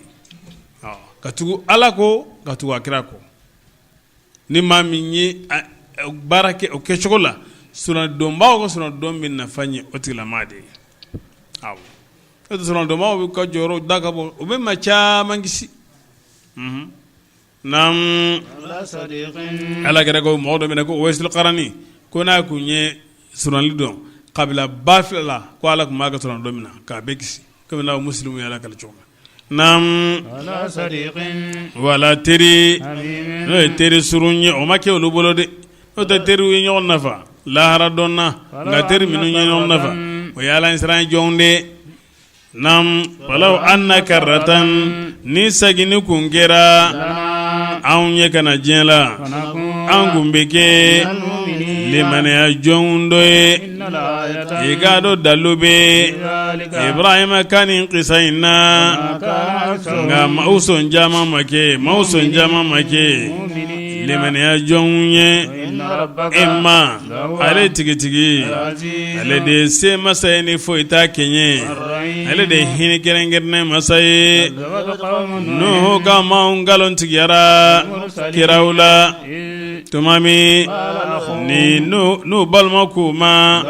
ka tugu ala ko ka tugu a kira kɔ ni maa min ye baara kɛ o kɛcogo la surɔnnidɔnbaaw ka surɔnnidɔn bɛ nafa ɲɛ o tigilamaa de ye awɔ n'o tɛ surɔnnidɔnbaaw bɛ ka jɔyɔrɔ da ka bon u bɛ maa caman kisi naamu ala kira ko mɔgɔ dɔ bɛ ko Uwayisul Karani ko n'a tun ye surɔnli dɔn kabila 2000 la ko ala tun b'a ka surɔnli dɔn minɛ k'a bɛɛ kisi komi n'a Muslim y'a lakali cogo min naamu wala teri n'o ye teri surun ye o ma kɛ olu bolo dɛ n'o tɛ teriw ye ɲɔgɔn nafa lahara don na nka teri minnu ye ɲɔgɔn nafa o ye ala ɲɛsiran jɔnw de ye Naamu walaw anna karratan ni seginni kun kɛra anw ye ka na diɲɛ la an kun bɛ kɛ limaniya jɔn dɔ ye i k'a dɔn dalu bɛ Ibrahima ka nin kisa in na nka maaw sɔn caman ma kɛ maaw sɔn caman ma kɛ limaniya jɔnw ye e ma ale tigitigi ale de ye se masa ye ni foyi t'a kɛɲɛ ale de ye hinɛ kɛrɛnkɛrɛnnen masa ye Nuhu ka maaw nkalontigiyara kiraw la tuma min ni n'u balima k'u ma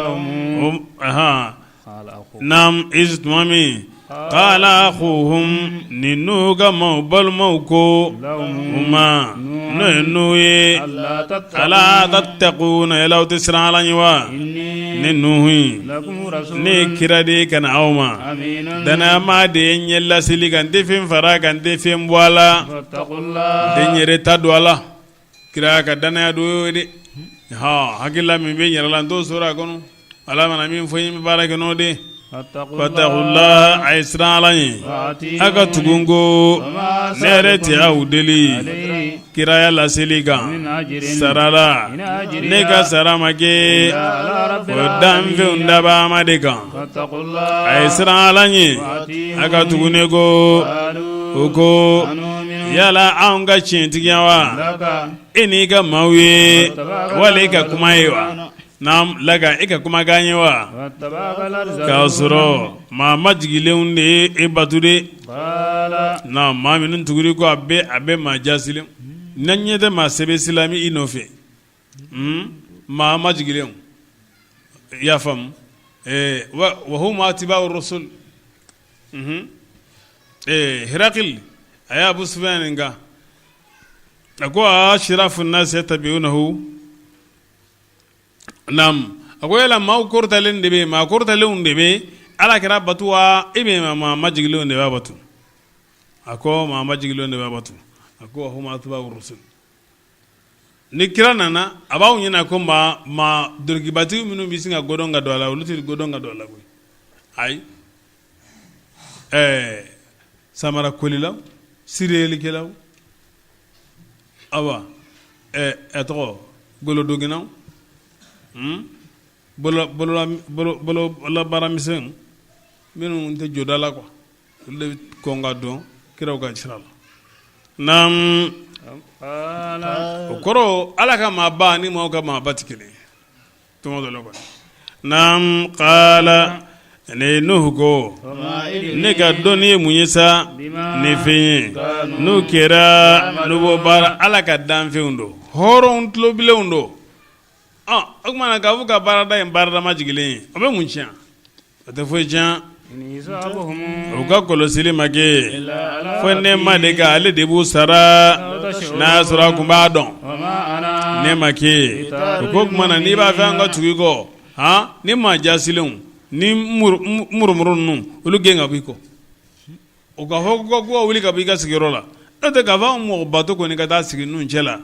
Naam iz tuma min qala akhuhum ni Nuhu ka maaw balimaw ko u ma n'o ye Nuhu ye ala tattaquna yala aw tɛ siran Ala ɲɛ wa ne Nuhu ne ye kira de ye ka na aw ma dannayamaa de ye n ye laseli kan n tɛ fɛn fara a kan n tɛ fɛn bɔ a la n tɛ n yɛrɛ ta don a la kira ka dannaya dɔ y'o ye dɛ hɔn hakilila min bɛ n yɛrɛ la n t'o sɔrɔ a kɔnɔ ala mana min fɔ n ye n bɛ baara kɛ n'o de ye fattaqullaha a ye siran ala ɲɛ a ka tugu n kɔ ne yɛrɛ tɛ aw deli kiraya laseli kan sara la ne ka sara ma kɛ o danfɛnw dabaa de kan a ye siran ala ɲɛ a ka tugu ne kɔ o ko yala anw ka tiɲɛtigiya wa e n'i ka maaw ye wali e ka kuma ye wa naam laka e ka kumakan ye wa k'a sɔrɔ maa majigilenw de ye e bato de na maa minnu tugura ko a bɛ maa jasilen ne ɲɛ tɛ maa sɛbɛ si la min i nɔfɛ maa majigilenw i y'a faamu wa hum atba'u rusul Hirakili a ye Abu Sufyan ɲininka. A ko ashrafu nasi yattabi'unahu. Naam, a ko yala maaw kɔrɔtalen de bɛ, maa kɔrɔtalenw de bɛ ala kira bato wa ou bien maa majigilenw de b'a bato? A ko maa majigilenw de b'a bato. A ko hum atba'u rusul. Ni kira nana a b'aw ɲɛna ko maa maa dolokibatigi minnu bɛ sin ka godɔn ka don a la, olu tɛ godɔn ka don a la koyi. Ayi, ɛɛ samara kolilaw, siriyelikɛlaw, awa ɛ tɔgɔ golodoginaw, bololabaaramisɛnw minnu tɛ jɔda la quoi, olu de bɛ kɔn ka don kiraw ka sira la. Naam, o kɔrɔ ala ka maaba ni maaw ka maaba tɛ kelen ye. Tuma dɔ la kɔni. Naam, qala ne Nuhu ko ne ka dɔnni ye mun ye sa ni fɛn ye n'o kɛra n'u b'o baara ala ka danfɛnw don, hɔrɔnw tulobilenw don. O tuma na k'a fɔ ka baarada in baarada majigilen ye, o bɛ mun tiɲɛ? O tɛ foyi tiɲɛ. U ka kɔlɔsili ma kɛ fo ne ma de kan, ale de b'u sara n'a y'a sɔrɔ a tun b'a dɔn. Ne ma kɛ o ko tuma na n'i b'a fɛ an ka tugu i kɔ, han, ni maa jasilenw ni murumuru ninnu, olu gɛn ka bɔ i kɔ. O ka fɔ ko ka wuli ka bɔ i ka sigiyɔrɔ la, n'o tɛ k'a fɔ anw mɔgɔ bato kɔni ka taa sigi ninnu cɛ la,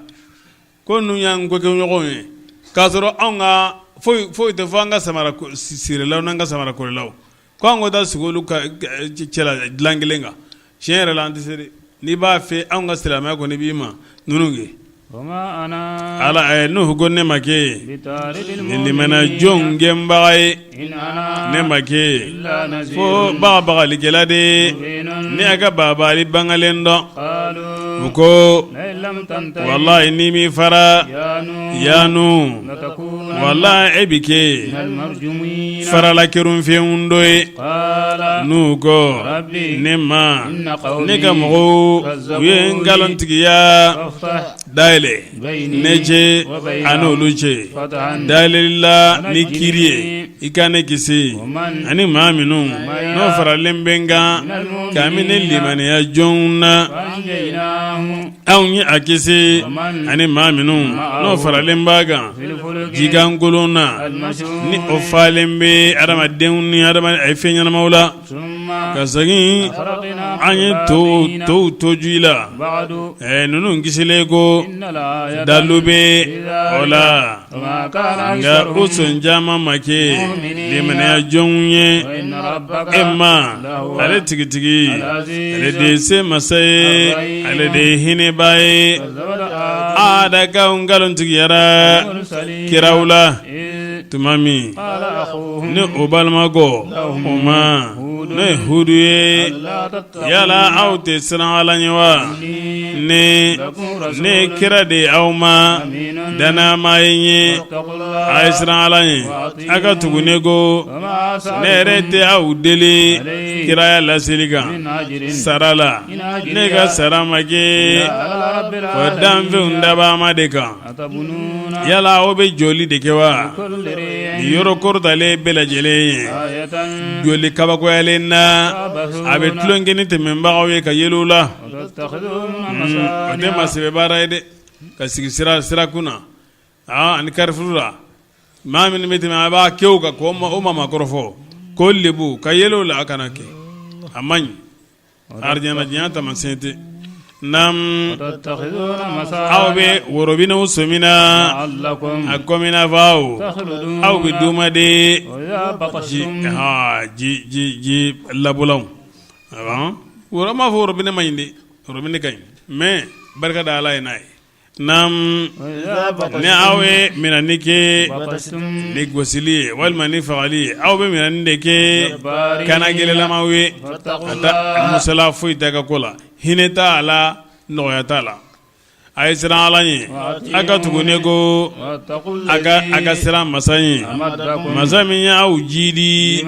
ko ninnu y'an kokɛɲɔgɔnw ye, k'a sɔrɔ anw ka foyi foyi tɛ fɔ an ka samara sirilaw n'an ka samara kolilaw, ko an ka taa sigi olu ka cɛla dilan kelen kan. Tiɲɛ yɛrɛ la, an tɛ se dɛ. N'i b'a fɛ anw ka silamɛya kɔni b'i ma ninnu kɛ. Ala Nuhu ko ne ma kɛ ni limaniya jɔnw gɛnbaga ye, ne ma kɛ fo bagabagalikɛla de ye, ne y'a ka bagabagali bangalen dɔn. U ko walayi n'i m'i fara ya Nuhu, walayi e bɛ kɛ farala kerunfɛnw dɔ ye. Nuhu ko ne ma, ne ka mɔgɔw u ye nkalontigiya dayɛlɛ ne cɛ ani olu cɛ dayɛlɛli la ni kiri ye, i ka ne kisi ani maa minnu n'o faralen bɛ n kan kabini limaniya jɔnw na. Anw ye a kisi ani maa minnu n'o faralen b'a kan jikankolon na, ni o falen bɛ adamadenw ni fɛn ɲɛnamaw la. Ka segin an ye tow to ji la, ninnu kisilen ko dalu bɛ o la, nka o sɔn caman ma kɛ limaniya jɔnw ye. E ma ale tigitigi, ale de ye se masa ye, ale de ye hinɛba ye. Adakaw nkalontigiyara kiraw la tuma min ni o balima ko o ma, n'o ye Hudu ye, yala aw tɛ siran Ala ɲɛ wa? Ne ne ye kira de ye aw ma, dannama ye n ye. A ye siran Ala ɲɛ, a ka tugu ne kɔ. Ne yɛrɛ tɛ aw deli kiraya laseli kan sara la, ne ka sara ma kɛ fo danfɛnw dabaa ma de kan. Yala aw bɛ jɔli de kɛ wa yɔrɔ kɔrɔtalen bɛɛ lajɛlen ye jɔli kabakoyalen na, a bɛ tulon kɛ ni tɛmɛbagaw ye ka yɛlɛ u la. O tɛ maa sɛbɛ baara ye dɛ, ka sigi sira kunna ani carrefour la, maa minnu bɛ tɛmɛ a b'a kɛ u kan k'o maa kɔrɔfɔ k'o lebu ka yɛlɛ u la, a kana kɛ, a man ɲi. Arijana diɲɛ taamasiyɛn tɛ. Naam, aw bɛ worobinɛw sɔn na a komi n'a fɔ aw aw bɛ duuma de ji ji ji ji labɔlaw. Woro m'a fɔ worobinɛ man ɲi dɛ, worobinɛ ka ɲi, mais barika da Ala ye n'a ye. Naam, ni aw ye minɛni kɛ ni gosili ye walima ni fagali ye, aw bɛ minɛni de kɛ kannagɛlɛlamaw ye, ka taa musala foyi tɛ ka ko la, hinɛ t'a la, nɔgɔya t'a la. A ye siran Ala ɲɛ, a ka tugu ne kɔ, a ka siran masa ɲɛ, masa min ye aw jiidi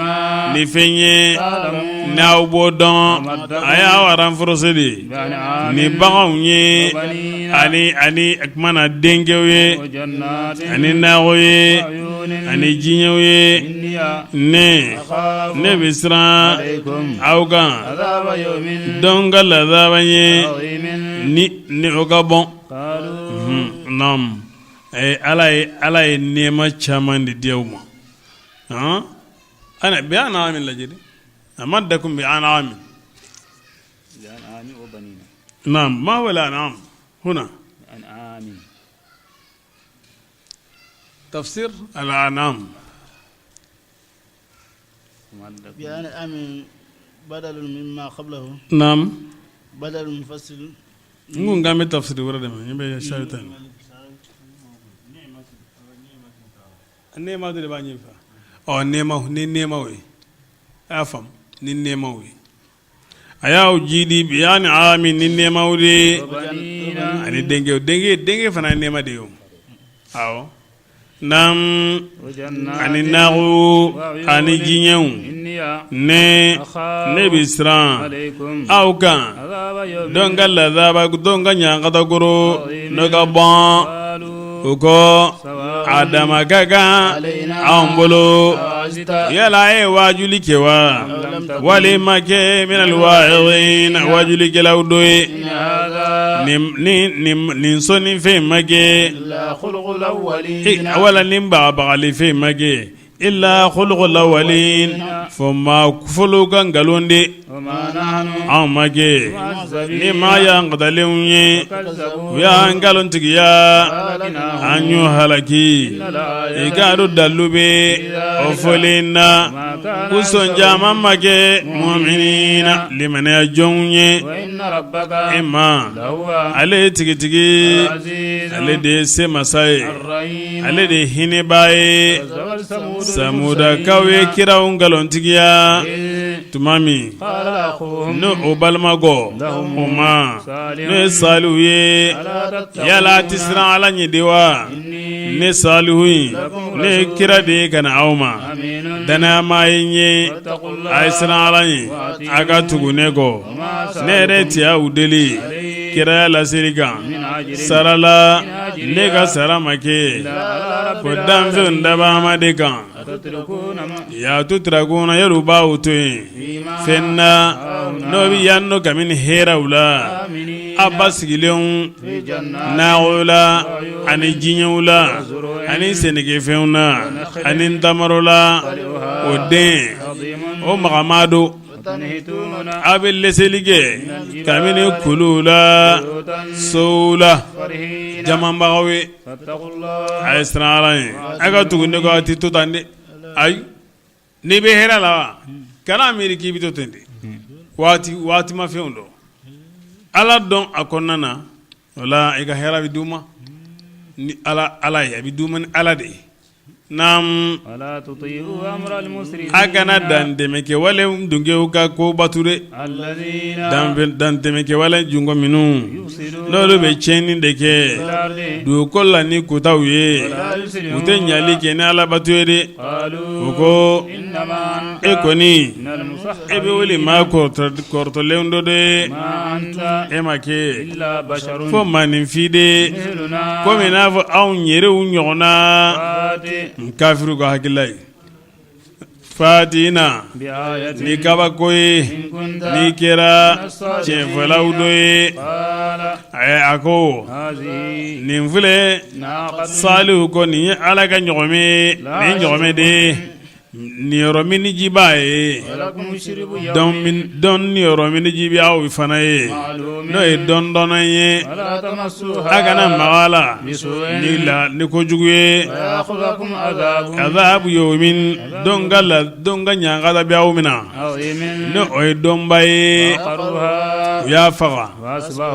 ni fɛn ye n'aw b'o dɔn, a y'aw renforcer de ni baganw ye ani ani kuma na denkɛw ye ani nakɔw ye ani jiɲɛw ye. Ne ne bɛ siran aw kan don ka lazaba ɲɛ. Ni o ka bon ala ye nɛɛma caman de di aw ma ana بأنعام lajɛ أمدكم بأنعام نعم ما هو الأنعام هنا تفسير الأنعام بأنعام بدل مما قبله نعم بدل منفصل n ko k'an bɛ tafsiri wɛrɛ de ma n bɛ sari ta nɛɛma de b'a ɲɛfɛ ɔ nɛɛma ni nɛɛmaw ye a y'a faamu ni nɛɛmaw ye a y'aw jidi بأنعام ni nɛɛmaw de ye ani denkɛ denkɛ denkɛ fana ye nɛɛma de ye o awɔ naam ani nakɔ ani jiɲɛw ne ne bɛ siran aw kan don ka lazaba don ka ɲankatakoro n'o ka bon o ko a dama ka kan anw bolo yala a ye waajuli kɛ wa wali ma kɛ من الواعظين waajulikɛlaw dɔ ye nin sɔnni fɛn ma kɛ wala nin bagabagali fɛn ma kɛ إلا خلق الأولين fo maa fɔlɔw ka nkalon de anw ma kɛ ni maa ɲangatalenw ye u y'an nkalontigiya an y'u halaki i k'a dɔn dalu bɛ o fɔlen na ko sɔn caman ma kɛ مؤمنين limaniya jɔnw ye e ma ale ye tigitigi ale de ye se masa ye ale de ye hinɛbaa ye samudakaw ye kiraw nkalontigiya tuma min n'o o balima ko o ma n'o ye salihu ye yala a tɛ siran ala ɲɛ de wa ne salihu in ne ye kira de ye ka na aw ma dannayamaa ye n ye a ye siran ala ɲɛ a ka tugu ne kɔ ne yɛrɛ tɛ aw deli kiraya laseli kan sara la ne ka sara ma kɛ ko danfɛnw dabama de kan أتتركون yɛrɛ b'aw to yen fɛn na n'o bɛ yan nɔ kabini hɛrɛw la aw basigilenw nakɔw la ani jiɲɛw la ani sɛnɛkɛfɛnw na ani ntamaro la o den o magama don aw bɛ lɛsɛli kɛ kabini kuluw la sow la jamanbagaw ye a ye siran ala ɲɛ a ka tugu ne kɔ a tɛ to tan dɛ ayi n'i bɛ hɛrɛ la wa kana miiri k'i bɛ to ten dɛ waati waati ma fɛnw dɔn ala dɔn a kɔnɔna na o la i ka hɛrɛ bɛ d'u ma ni ala ala ye a bɛ d'u ma ni ala de ye Naam a kana dantɛmɛkɛwale dungew ka ko batu dɛ dantɛmɛkɛwale jungo minnu n'olu bɛ tiɲɛni de kɛ dugukolo la ni kotaw ye u tɛ ɲali kɛ ni alabato ye dɛ u ko e kɔni e bɛ wele maa kɔrɔtɔlen dɔ de ye e ma kɛ fo maaninfin de komi n'a fɔ anw yɛrɛw ɲɔgɔn na kafiriw ka hakilila ye faatina ni kabako ye n'i kɛra tiɲɛfɔlaw dɔ ye a ko nin filɛ salihu ko nin ye ala ka ɲɔgɔmɛ nin ɲɔgɔmɛ de ye Niyɔrɔ minniji b'a ye dɔ niyɔrɔ minniji bɛ aw fana ye n'o ye dɔndɔnna ye a kana maga a la ni la ni kojugu ye azabu yawmin don ka la don ka ɲangata bɛ aw minɛ ni o ye donba ye u y'a faga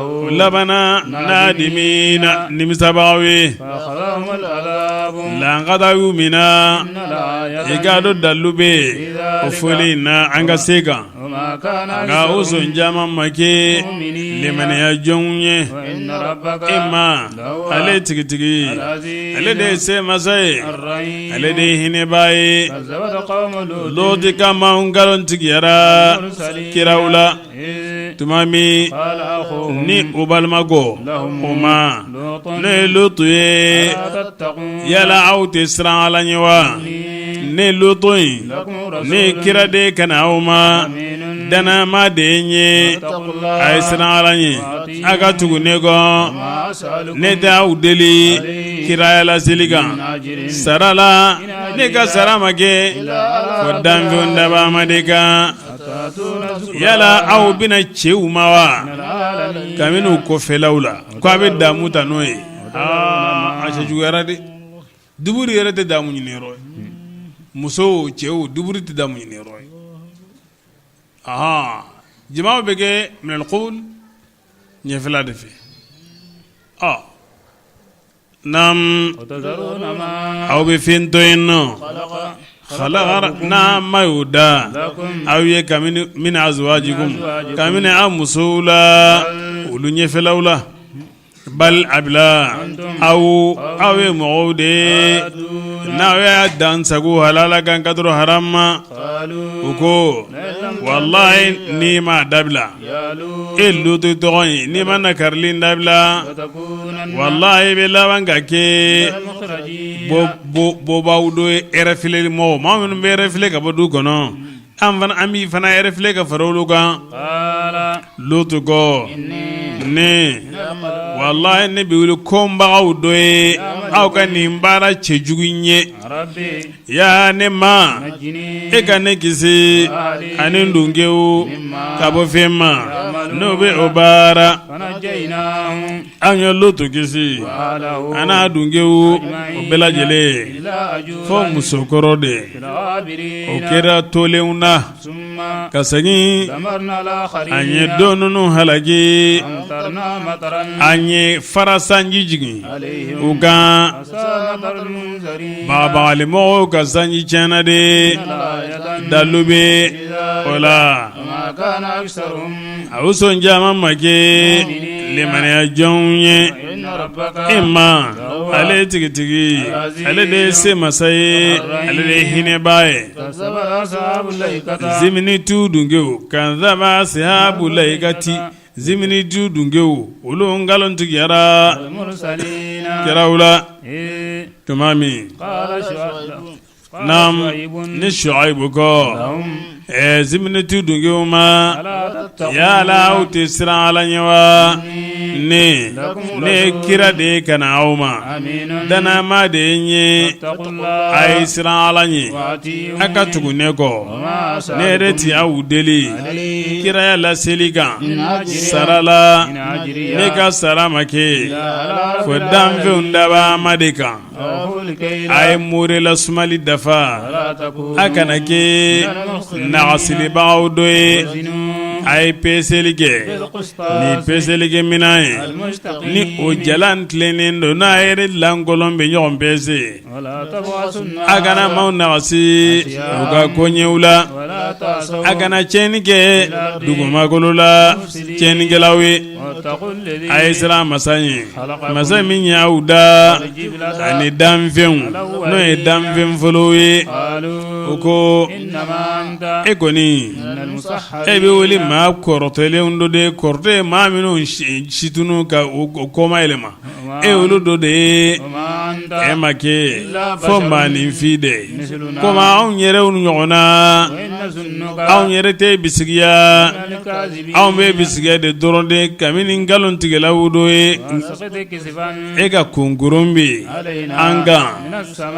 u labanna nadimina nimisabagaw ye lankata y'u minɛ i k'a dɔn dalu bɛ yen o fɔlen in na an ka se kan nka o sɔn caman ma kɛ limaniya jɔnw ye e ma ale tigitigi ale de ye se masa ye ale de ye hinɛbaa ye loti ka maaw nkalontigiyara kiraw la tuma min ni u balima ko u ma n'o ye lutu ye yala aw tɛ siran ala ɲɛ wa ne lutu in ne kira de ka na aw ma Dannama de ye n ye a ye siran ala ɲɛ a ka tugu ne kɔ ne tɛ aw deli kiraya laseli kan sara la ne ka sara ma kɛ fo danfɛnw dabaa de kan yala aw bɛna cɛw ma wa kabini u kɔfɛlaw la ko a bɛ damu ta n'o ye aa a cɛ juguyara dɛ duburu yɛrɛ tɛ damu ɲini yɔrɔ ye musow cɛw duburu tɛ damu ɲini yɔrɔ ye jama bɛ kɛ minal qubul ɲɛfɛla de fɛ ɔ naam aw bɛ fɛn to yen nɔ khalaqa n'a ma y'o da aw ye kabini min azwajikum kabini aw musow la olu ɲɛfɛlaw la bal a bila aw aw ye mɔgɔw de ye n'aw y'a dan sago halala kan ka dɔrɔn haram ma u ko walayi n'i m'a dabila e lutu tɔgɔ in n'i ma nakarili dabila walayi i bɛ laban ka kɛ bɔbaaw dɔ ye refoulé mɔgɔw maa minnu bɛ refoulé ka bɔ du kɔnɔ an fana an b'i fana refoulé ka fara olu kan lutu ko ne walayi ne bɛ wuli kɔnbagaw dɔ ye aw ka nin baara cɛjugu in ye ya ne ma e ka ne kisi ani n dunkew ka bɔ fɛn ma n'o bɛ o baara an ye lutu kisi a n'a dunkew o bɛɛ lajɛlen fo musokɔrɔ de o kɛra tolenw na ka segin an ye dɔ ninnu halaki an ye farasanji jigin u kan bagabagalimɔgɔw ka sanji tiɲɛna de dalu bɛ o la a u sɔn caman ma kɛ limaniya jɔnw ye e ma ale tigitigi ale de ye se masa ye ale de ye hinɛbaa ye ziminitu dunkew kazaba asihabu layikati ziminitu dunkew olu nkalontigiyara kiraw la tuma min Naam ni Shuayibu ko ziminitu dunkew ma yala aw tɛ siran Ala ɲɛ wa ne ne kira de ye ka na aw ma dannama de ye n ye a ye siran Ala ɲɛ a ka tugu ne kɔ ne yɛrɛ tɛ aw deli kiraya laseli kan sara la ne ka sara ma kɛ fo danfɛnw dabaa de kan a ye more lasumali dafa a kana kɛ nagasilibagaw dɔ ye a ye peseli kɛ ni peselikɛ minɛn ye ni o jalan tilennen don n'a yɛrɛ lankolon bɛ ɲɔgɔn pese a kana maaw nagasi u ka koɲɛw la a kana tiɲɛni kɛ dugumakolo la tiɲɛnikɛlaw ye a ye siran masa ɲɛ masa min y'aw da ani danfɛnw n'o ye danfɛn fɔlɔw ye o ko e kɔni e bɛ wele maa kɔrɔtɛlenw dɔ de kɔrɔtɛ ye maa minnu situnu ka u kɔma yɛlɛma e olu dɔ de ye e ma kɛ fo maaninfin de komi anw yɛrɛw ɲɔgɔn na anw yɛrɛ tɛ bisigiya anw bɛ bisigiya de dɔrɔn de kabini nkalontigɛlaw dɔ ye e ka kunkurun bin an kan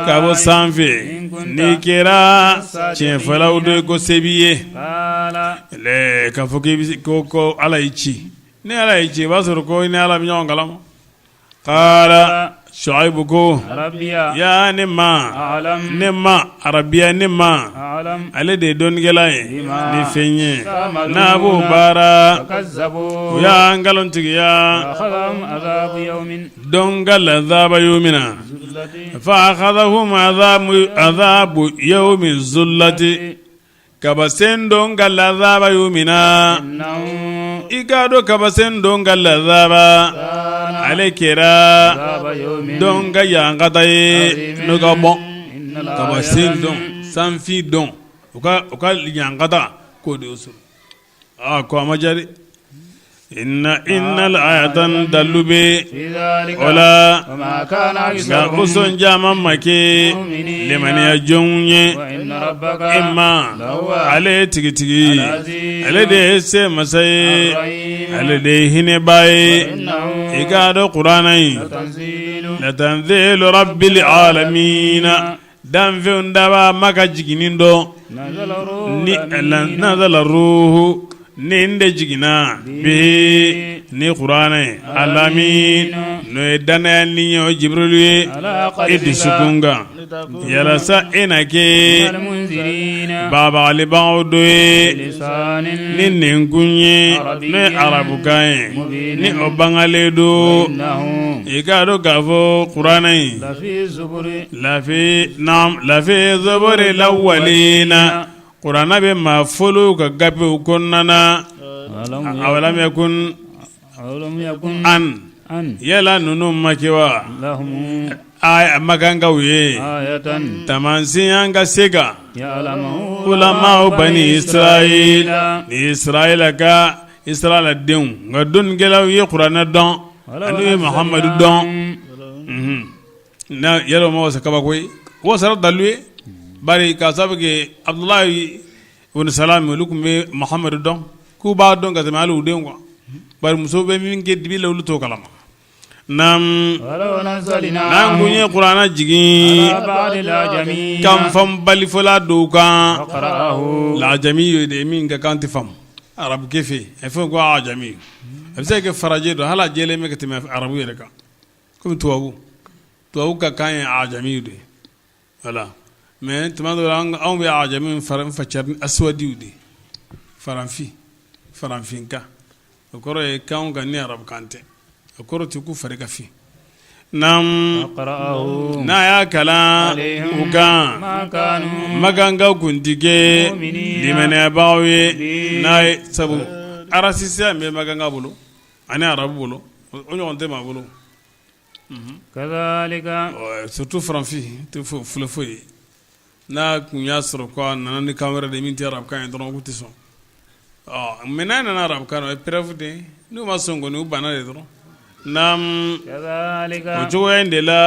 ka bɔ sanfɛ n'i kɛra tiɲɛfɔlaw dɔ ye ko se b'i ye k'a fɔ k'i ko Ala y'i ci ni Ala y'i ci i b'a sɔrɔ ko i ni Ala bɛ ɲɔgɔn kalama qala Shuayibu ko ya ne ma ne ma rabiya ne ma ale de ye dɔnnikɛla ye ni fɛn ye n'a b'o baara u y'a nkalontigiya don ka lazaba yawmina fa akhadhahum adhabu yawmi zullati Kabasen don ka lazaba y'u minɛ i k'a dɔn kabasen don ka lazaba ale kɛra don ka ɲankata ye n'o ka bɔ kabasen don sanfin don u ka ɲankata k'o de sɔrɔ aa ko a ma diya dɛ. Inna ayatan dalu bɛ o la nka ko sɔn caman ma kɛ limaniya jɔnw ye e ma ale ye tigitigi ale de ye se masa ye ale de ye hinɛba ye i k'a dɔn kuranɛ in latanzilu rabbil alamina Danfɛnw dabaa ma ka jiginni dɔn ni nazala ruhu ni de jiginna bihi ni kuranɛ ye alamin n'o ye dannaya ni ye o jibirilu ye e dusukun kan yalasa e na kɛ bagabagalibagaw dɔ ye ni nɛnkun ye n'o ye arabukan ye ni o bangalen don i k'a dɔn k'a fɔ kuranɛ in lafi lafi zuburil awwalina kuranɛ bɛ maa fɔlɔw ka gafew kɔnɔna na awalam yakun an yala ninnu ma kɛ wa makankaw ye taamasiyɛn ka se ka ulamau bani israil ni israila ka israila denw nka dɔnnikɛlaw ye kuranɛ dɔn ani ye mahamadu dɔn n'a yɛrɛ ma wasa kabako ye o sara dalu ye bari k'a sabu kɛ Abudulayi ibn Salam olu tun bɛ Mahamadu dɔn k'u b'a dɔn ka tɛmɛ hali u denw kan bari muso bɛ min kɛ dibi la olu t'o kalama n'an kun ye kuranɛ jigin kanfaamubalifɔla dɔw kan lajami ye de min ka kan tɛ faamu arabu kefe a fɔ ko ajami a bɛ se ka kɛ farajɛ don hali a jɛlen bɛ ka tɛmɛ arabu yɛrɛ kan kɔmi tubabu tubabu ka kan ye ajami de ye voilà mais tuma dɔ la anw bɛ ajami fa cari ni aswadiw de farafin farafinkan o kɔrɔ ye kan kan ni arabukan tɛ o kɔrɔ tɛ k'u fari ka fin n'a y'a kalan u kan makankaw kun tɛ kɛ limaniyabagaw ye n'a ye sabu arasisiya min bɛ makankaw bolo ani arabu bolo o ɲɔgɔn tɛ maa bolo surtout farafin tɛ fo foyi ye n'a tun y'a sɔrɔ ko a nana ni kan wɛrɛ de min tɛ arabukan ye dɔrɔn k'u tɛ sɔn mais n'a nana arabukan na o ye preuve de ye n'u ma sɔn kɔni u banna de dɔrɔn o cogoya in de la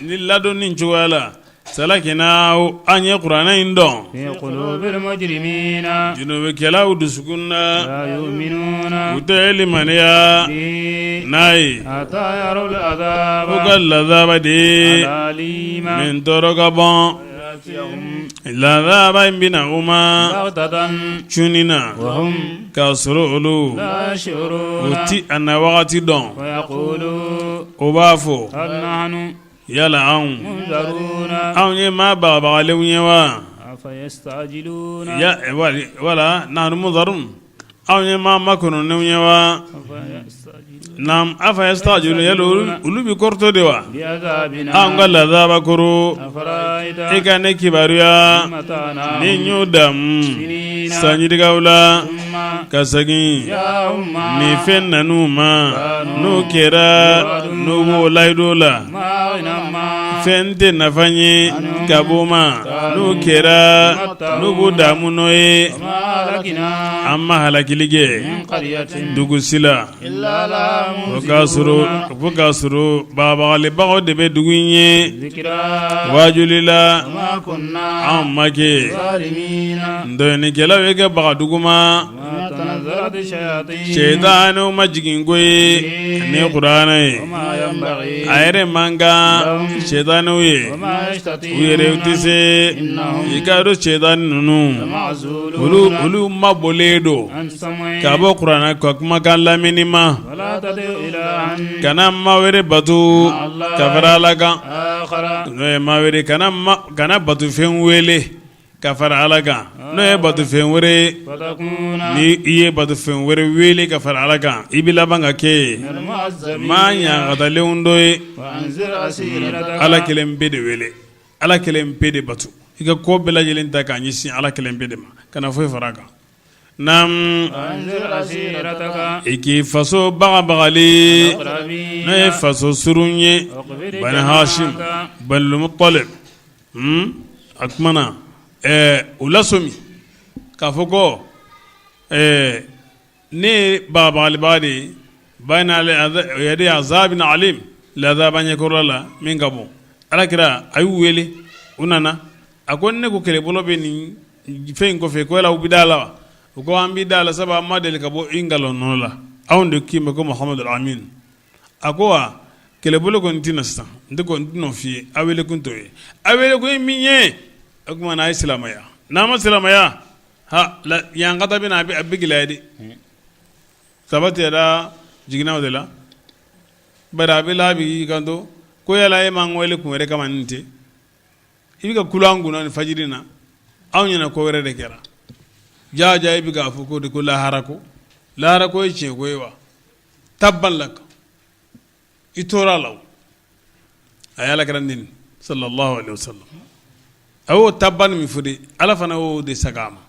ni ladonni cogoya la salakinahu an ye kuranɛ in dɔn junubukɛlaw dusukun na u tɛ limaniya n'a ye u ka lazaba de min tɔɔrɔ ka bon lazaba in bɛ na u ma cunni na k'a sɔrɔ olu u ti a na wagati dɔn o b'a fɔ yala anw anw ye maa bagabagalenw ye wa wala nahnu munzarun anw ye maa makɔnɔnenw ye wa naam afa yastajilu yala olu bɛ kɔrɔtɔ de wa anw ka lazaba kɔrɔ e ka ne kibaruya ni n y'u damu san yirikaw la ka segin ni fɛn nan'u ma n'o kɛra n'u b'o layidu la fɛn tɛ nafa ye ka b'o ma n'o kɛra n'u b'u damu n'o ye an ma halakili kɛ dugu si la fo k'a sɔrɔ bagabagalibagaw de bɛ dugu in ye waajuli la anw ma kɛ tɔɲɔnikɛlaw ye ka baga dugu ma Sɛtanɛw ma jigin ko ye ni kuranɛ ye a yɛrɛ man kan sɛtanɛw ye u yɛrɛ tɛ se i k'a dɔn sɛtanɛ ninnu olu mabɔlen don ka bɔ kuranɛ ka kumakan lamɛnni ma kana maa wɛrɛ bato ka fara Ala kan n'o ye maa wɛrɛ kana batofɛn wele ka fara Ala kan n'o ye batofɛn wɛrɛ ye ni i ye batofɛn wɛrɛ wele ka fara Ala kan i bɛ laban ka kɛ maa ɲangatalenw dɔ ye Ala kelen pe de wele Ala kelen pe de bato i ka ko bɛɛ lajɛlen ta k'a ɲɛsin Ala kelen pe de ma kana foyi fara a kan naamu i k'i faso bagabagali n'o ye faso surun ye Bani Hashim Bani Mutalib a tuma na u lasɔmi k'a fɔ ko Ne ye bagabagalibaa de ye bayna yaday azabin alim, lazaba ɲɛkɔrɔla la min ka bon. Ala kira a y'u wele, u nana. A ko ne ko kɛlɛbolo bɛ nin fɛn in kɔfɛ, ko yala u bɛ da la wa? U ko an bɛ da la, sabu an ma deli ka bɔ i nkalon nɔ la, anw de k'i ma ko Muhamadu Amin. A ko wa kɛlɛbolo kɔni tɛ na sisan, n tɛ n tɛn'o f'i ye, a wele kun t'o ye, a wele kun ye min ye, o tuma na a ye silamɛya, n'a ma silamɛya ha ɲankata bɛ na, a bɛ gɛlɛya dɛ. Tabati yada jiginna o de la. Bari Abu Lahabi y'i kanto ko yala e m'an wele kun wɛrɛ kama nin tɛ, i bɛ ka kule an kunna ni fajiri na, anw ɲɛna ko wɛrɛ de kɛra. Ja ja, i bɛ k'a fɔ ko de ko lahara ko, lahara ko ye tiɲɛ ko ye wa? Tabban laka, i tora a la. A ye ala kira neni sallallahu alaihi wasallam. A y'o tabban min fɔ de, ala fana y'o de segin a ma,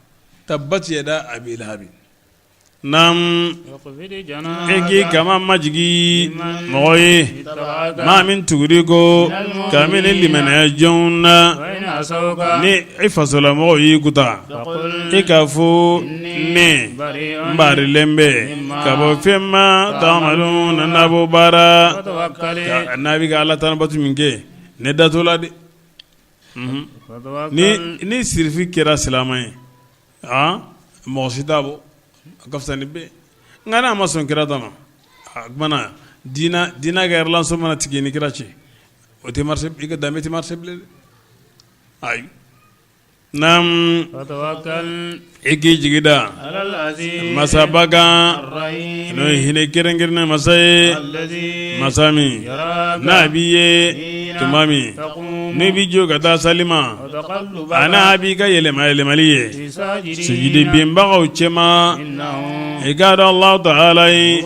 tabbat yada abi lahabi. Naam, e k'i kama majigi mɔgɔ ye maa min tugura i kɔ kabini limaniya jɔnw na, ni i fasolamɔgɔw y'i kuta, e k'a fɔ ne n barilen bɛ ka bɔ fɛn ma ta'maluna n'a b'o baara, n'a bɛ ka ala tanu batu min kɛ, ne da t'o la dɛ. Ni sirifi kɛra silamɛ ye, aa mɔgɔ si t'a bɔ, a ka fisa ni bɛɛ. Nka n'a ma sɔn kira ta ma, a kumana diinɛ diinɛ ka relation mana tigɛ ni kira cɛ, o tɛ marcher, i ka danbe tɛ marcher bilen dɛ. Ayi. Naam, e k'i jigi da masaba kan, n'o ye hinɛ kɛrɛnkɛrɛnnen masa ye, masa min n'a b'i ye tuma min n'i b'i jɔ ka taa sali ma, a n'a b'i ka yɛlɛma yɛlɛmali ye sujudi binbagaw cɛma. I k'a dɔn Alahu taala ye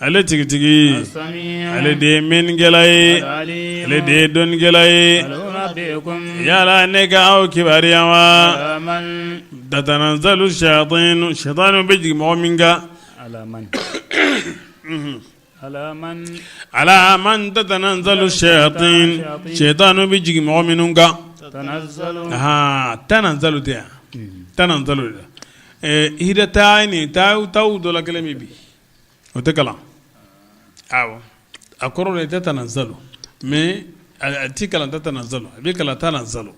ale tigitigi, ale de ye mɛnnikɛla ye, ale de ye dɔnnikɛla ye. Yala ne ka aw kibaruya wa? Tatanazzalu shayatin, sitanu bɛ jigin mɔgɔ min kan, ala man tatanazzalu shayatin, sitanu bɛ jigin mɔgɔ minnu kan. Tanazzalu tɛ yan, tanazzalu de taa ni taa dɔ la kelen min bi o tɛ kalan. Awɔ, a kɔrɔ de tɛ tanazzalu, mais a tɛ kalan tatanazzalu, a bɛ kalan tanazzalu.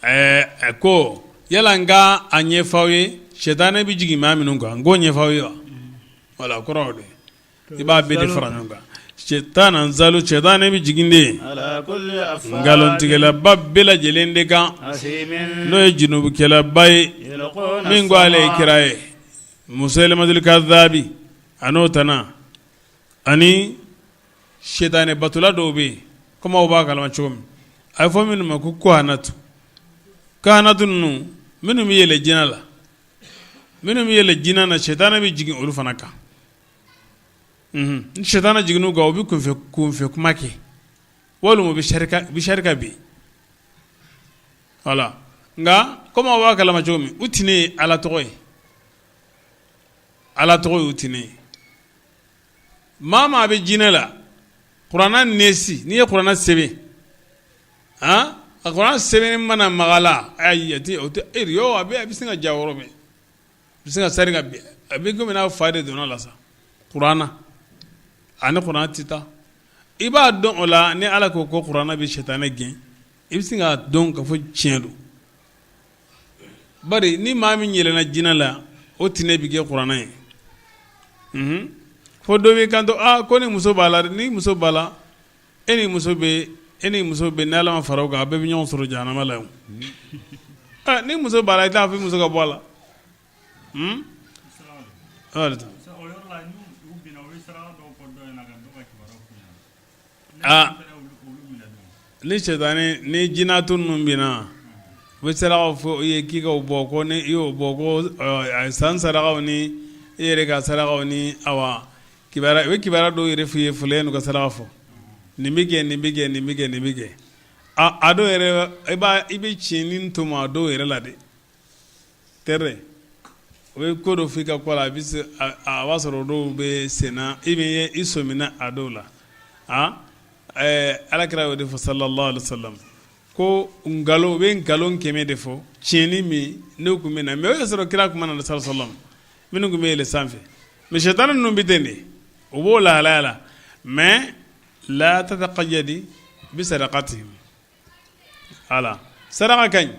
A ko yala n ka a ɲɛfɔ aw ye, sitanɛ bɛ jigin maa minnu kan, n k'o ɲɛfɔ aw ye wa? Wala a kɔrɔ de i b'a bɛɛ de fara ɲɔgɔn kan. Tanazzalu, sitanɛ bɛ jigin de nkalontigɛlaba bɛɛ lajɛlen de kan, n'o ye junubukɛlaba ye min ko ale ye kira ye, Musayilimatul kazabi, a n'o tana ani sitanɛ batola dɔw bɛ yen, komi aw b'a kalama cogo min, a bɛ fɔ minnu ma ko kohanatu. Kohanatu ninnu, minnu bɛ yɛlɛ jinɛ la, minnu bɛ yɛlɛ jinɛ na, sitanɛ bɛ jigin olu fana kan. Ni sitanɛ jiginn'u kan, u bɛ kunfɛ kuma kɛ, walima u bɛ sarika bin. Wala nka komi aw b'a kalama cogo min, u tɛnɛ ye ala tɔgɔ ye, ala tɔgɔ ye u tɛnɛ ye. Maa maa bɛ jinɛ la, kuranɛ nɛsi, n'i ye kuranɛ sɛbɛn, a kuranɛ sɛbɛn mana maga la, ayi a tɛ o tɛ a bɛ sin ka ja yɔrɔ bɛɛ, a bɛ sin ka sari ka bin, a bɛ komi n'a fa de donna la sa. Kuranɛ ani kuranɛ tɛ taa. I b'a dɔn o la, ni ala ko ko kuranɛ bɛ sitanɛ gɛn, i bɛ sin k'a dɔn ka fɔ tiɲɛ don. Bari ni maa min yɛlɛnna jinɛ la, o tɛnɛ bɛ kɛ kuranɛ ye. Fo dɔ b'i kanto, aa ko ni muso b'a la, ni muso b'a la, e ni muso bɛ, e ni muso bɛ, ni ala ma fara o kan, a bɛɛ bɛ ɲɔgɔn sɔrɔ jahanama la. Ni muso b'a la, i t'a fɔ i muso ka bɔ a la. Aa ni sitanɛ ni jinɛtɔ ninnu binna, u bɛ sarakaw fɔ i ye k'i k'o bɔ, ko ni i y'o bɔ, ko san sarakaw ni i yɛrɛ ka sarakaw ni awa kibaruya, u bɛ kibaruya dɔw yɛrɛ f'i ye fɔlɔ yanni u ka saraka fɔ, nin bɛ kɛ, nin bɛ kɛ, nin bɛ kɛ, nin bɛ kɛ. A dɔw yɛrɛ i b'a i bɛ tiɲɛni tɔmɔ a dɔw yɛrɛ la dɛ. Tɛ o bɛ ko dɔ fɔ i ka ko la, a bɛ a b'a sɔrɔ dɔw bɛ senna, i bɛ i sɔmina a dɔw la. Ala kira y'o de fɔ sallallahu alaihi wasallam. Ko nkalon, u bɛ nkalon 100 de fɔ tiɲɛni min n'o tun bɛ na, mais o y'a sɔrɔ kira tun ma na sallallahu alaihi wasallam, minnu tun bɛ yɛlɛ sanfɛ. Mais sɛtanɛ ninnu bɛ ten de, u b'o lahalaya la, mais la tataqayyadi bi sadaqatihim. Ala saraka ka ɲi,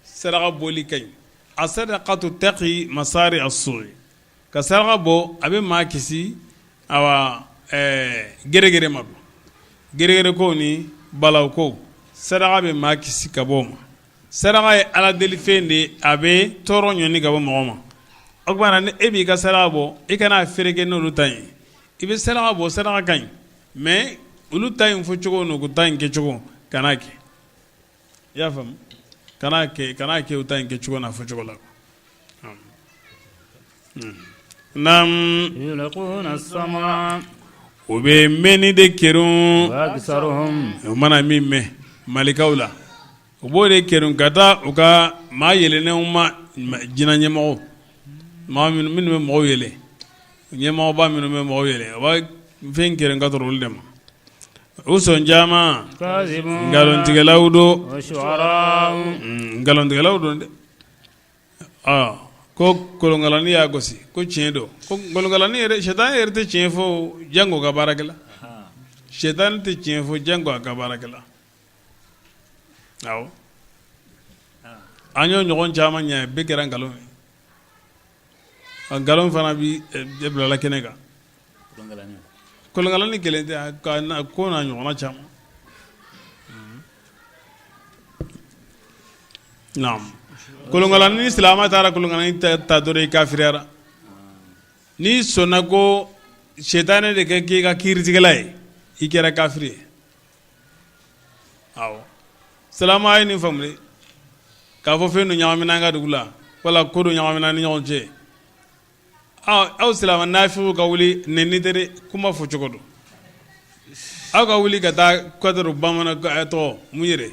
saraka bɔli ka ɲi. As-sadaqatu taqi masari as-su'i. Ka saraka bɔ, a bɛ maa kisi awa gɛrɛgɛrɛ ma, gɛrɛgɛrɛ ko ni balaw ko, saraka bɛ maa kisi ka bɔ o ma. Saraka ye ala delifɛn de ye, a bɛ tɔɔrɔ ɲɔni ka bɔ mɔgɔ ma. O tuma na, ni e b'i ka saraka bɔ, i kana fereke n'olu ta ye. I bɛ saraka bɔ, saraka ka ɲi, mais olu ta in fɔcogo n'u ta in kɛcogo, kana kɛ. I y'a faamu? Kana kɛ, kana kɛ u ta in kɛcogo n'a fɔcogo la. Naam, u bɛ mɛnni de kerun. U mana min mɛn malikaw la, u b'o de kerun ka taa u ka maa yɛlɛnnenw ma, jinɛ ɲɛmɔgɔ, maa minnu bɛ mɔgɔw yɛlɛ, ɲɛmɔgɔba minnu bɛ mɔgɔw yɛlɛ, u b'a fɛn kerun ka taa olu de ma. U sɔn caman nkalontigɛlaw don, nkalontigɛlaw don dɛ. Ko kolonkalani y'a gosi ko tiɲɛ don. Ko kolonkalani yɛrɛ, sɛtanɛ yɛrɛ tɛ tiɲɛ fɔ janko ka baarakɛla. Sɛtanɛ tɛ tiɲɛ fɔ janko a ka baarakɛla. Awɔ, an y'o ɲɔgɔn caman ɲɛ, bɛɛ kɛra nkalon ye. Nkalon fana bɛ bilala kɛnɛ kan. Kolonkalani kelen tɛ, ko n'a ɲɔgɔnna caman. Naam, kolonkalani, ni silamɛ taara kolonkalani ta dɔrɔn, i kafiriyara. N'i sɔnna ko sɛtanɛ de kɛ k'i ka kiiritigɛla ye, i kɛra kafiri ye. Awɔ, silamɛ ye nin faamu k'a fɔ fɛn dɔ ɲagamina an ka dugu la, wala ko dɔ ɲagamina an ni ɲɔgɔn cɛ. Aw silamɛ nafigiw ka wuli, nɛni tɛ dɛ, kuma fɔ cogo don. Aw ka wuli ka taa kadɔ bamanan tɔgɔ mun yɛrɛ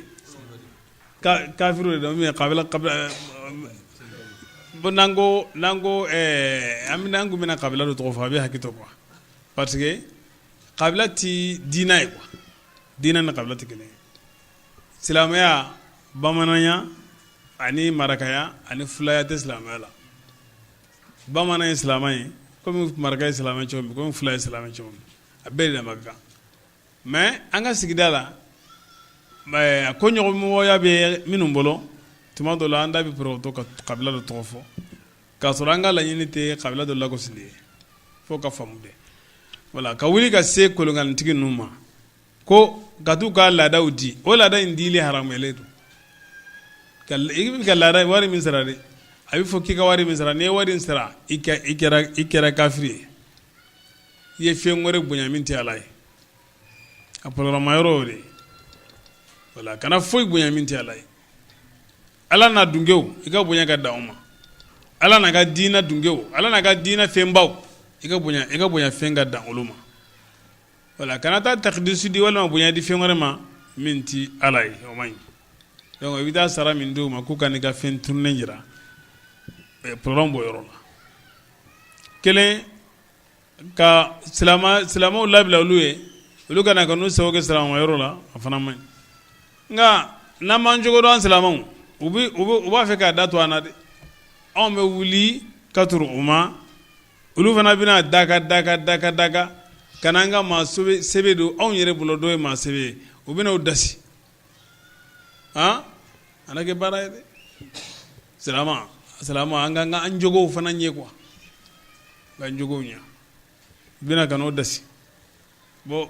kafiriw de don min kabila kabila. Bon, n'an ko an bɛna, an kun bɛna kabila dɔ tɔgɔ fɔ, a bɛ hakɛ to quoi, parce que kabila ti diinɛ ye quoi. Diinɛ ni kabila tɛ kelen ye. Silamɛya, bamananya ani marakaya ani fulaya tɛ silamɛya la. Bamanan ye silamɛ ye komi maraka ye silamɛ cogo min, komi fula ye silamɛ cogo min, a bɛɛ de dama ka kan. Mais an ka sigida la, a ko ɲɔgɔnmɔgɔya bɛ minnu bolo, tuma dɔ la an da bɛ porokoto ka kabila dɔ tɔgɔ fɔ, k'a sɔrɔ an ka laɲini tɛ kabila dɔ lagosili ye. Fo ka faamu de. Wala ka wuli ka se kolonkanitigi ninnu ma ko ka t'u ka laadaw di, o laada in dili haramuyalen don. I bɛ ka laada wari min sara dɛ, a bɛ fɔ k'i ka wari min sara, n'i ye wari in sara, i kɛra kafiri ye, i ye fɛn wɛrɛ bonya min tɛ Ala ye. A pɔlɔlɔma yɔrɔ o de ye. Wala kana foyi bonya min tɛ Ala ye. Ala n'a dungew, i ka bonya ka dan o ma. Ala n'a ka diinɛ dungew, Ala n'a ka diinɛ fɛnbaw, i ka bonya fɛn ka dan olu ma. Wala kana taa takidisi di walima bonya di fɛn wɛrɛ ma min tɛ Ala ye, o man ɲi. Donc i bɛ taa sara min di u ma k'u ka n'i ka fɛn tununnen jira, problème b'o yɔrɔ la. Kelen ka silamɛw labila olu ye, olu ka na ka n'u sago kɛ silamɛ yɔrɔ la, a fana man ɲi. Nka n'an m'an cogo dɔn, an silamɛw, u b'a fɛ k'a da to an na dɛ. Anw bɛ wuli ka turu u ma, olu fana bɛna daka daka daka daka ka n'an ka maa sɛbɛ don anw yɛrɛ bolo. Dɔ ye maa sɛbɛ ye, u bɛna o dasi. A na kɛ baara ye dɛ. Silamɛ, silamɛ, an ka an jogow fana ɲɛ quoi, k'an jogow ɲɛ. U bɛna ka n'o dasi. Bon,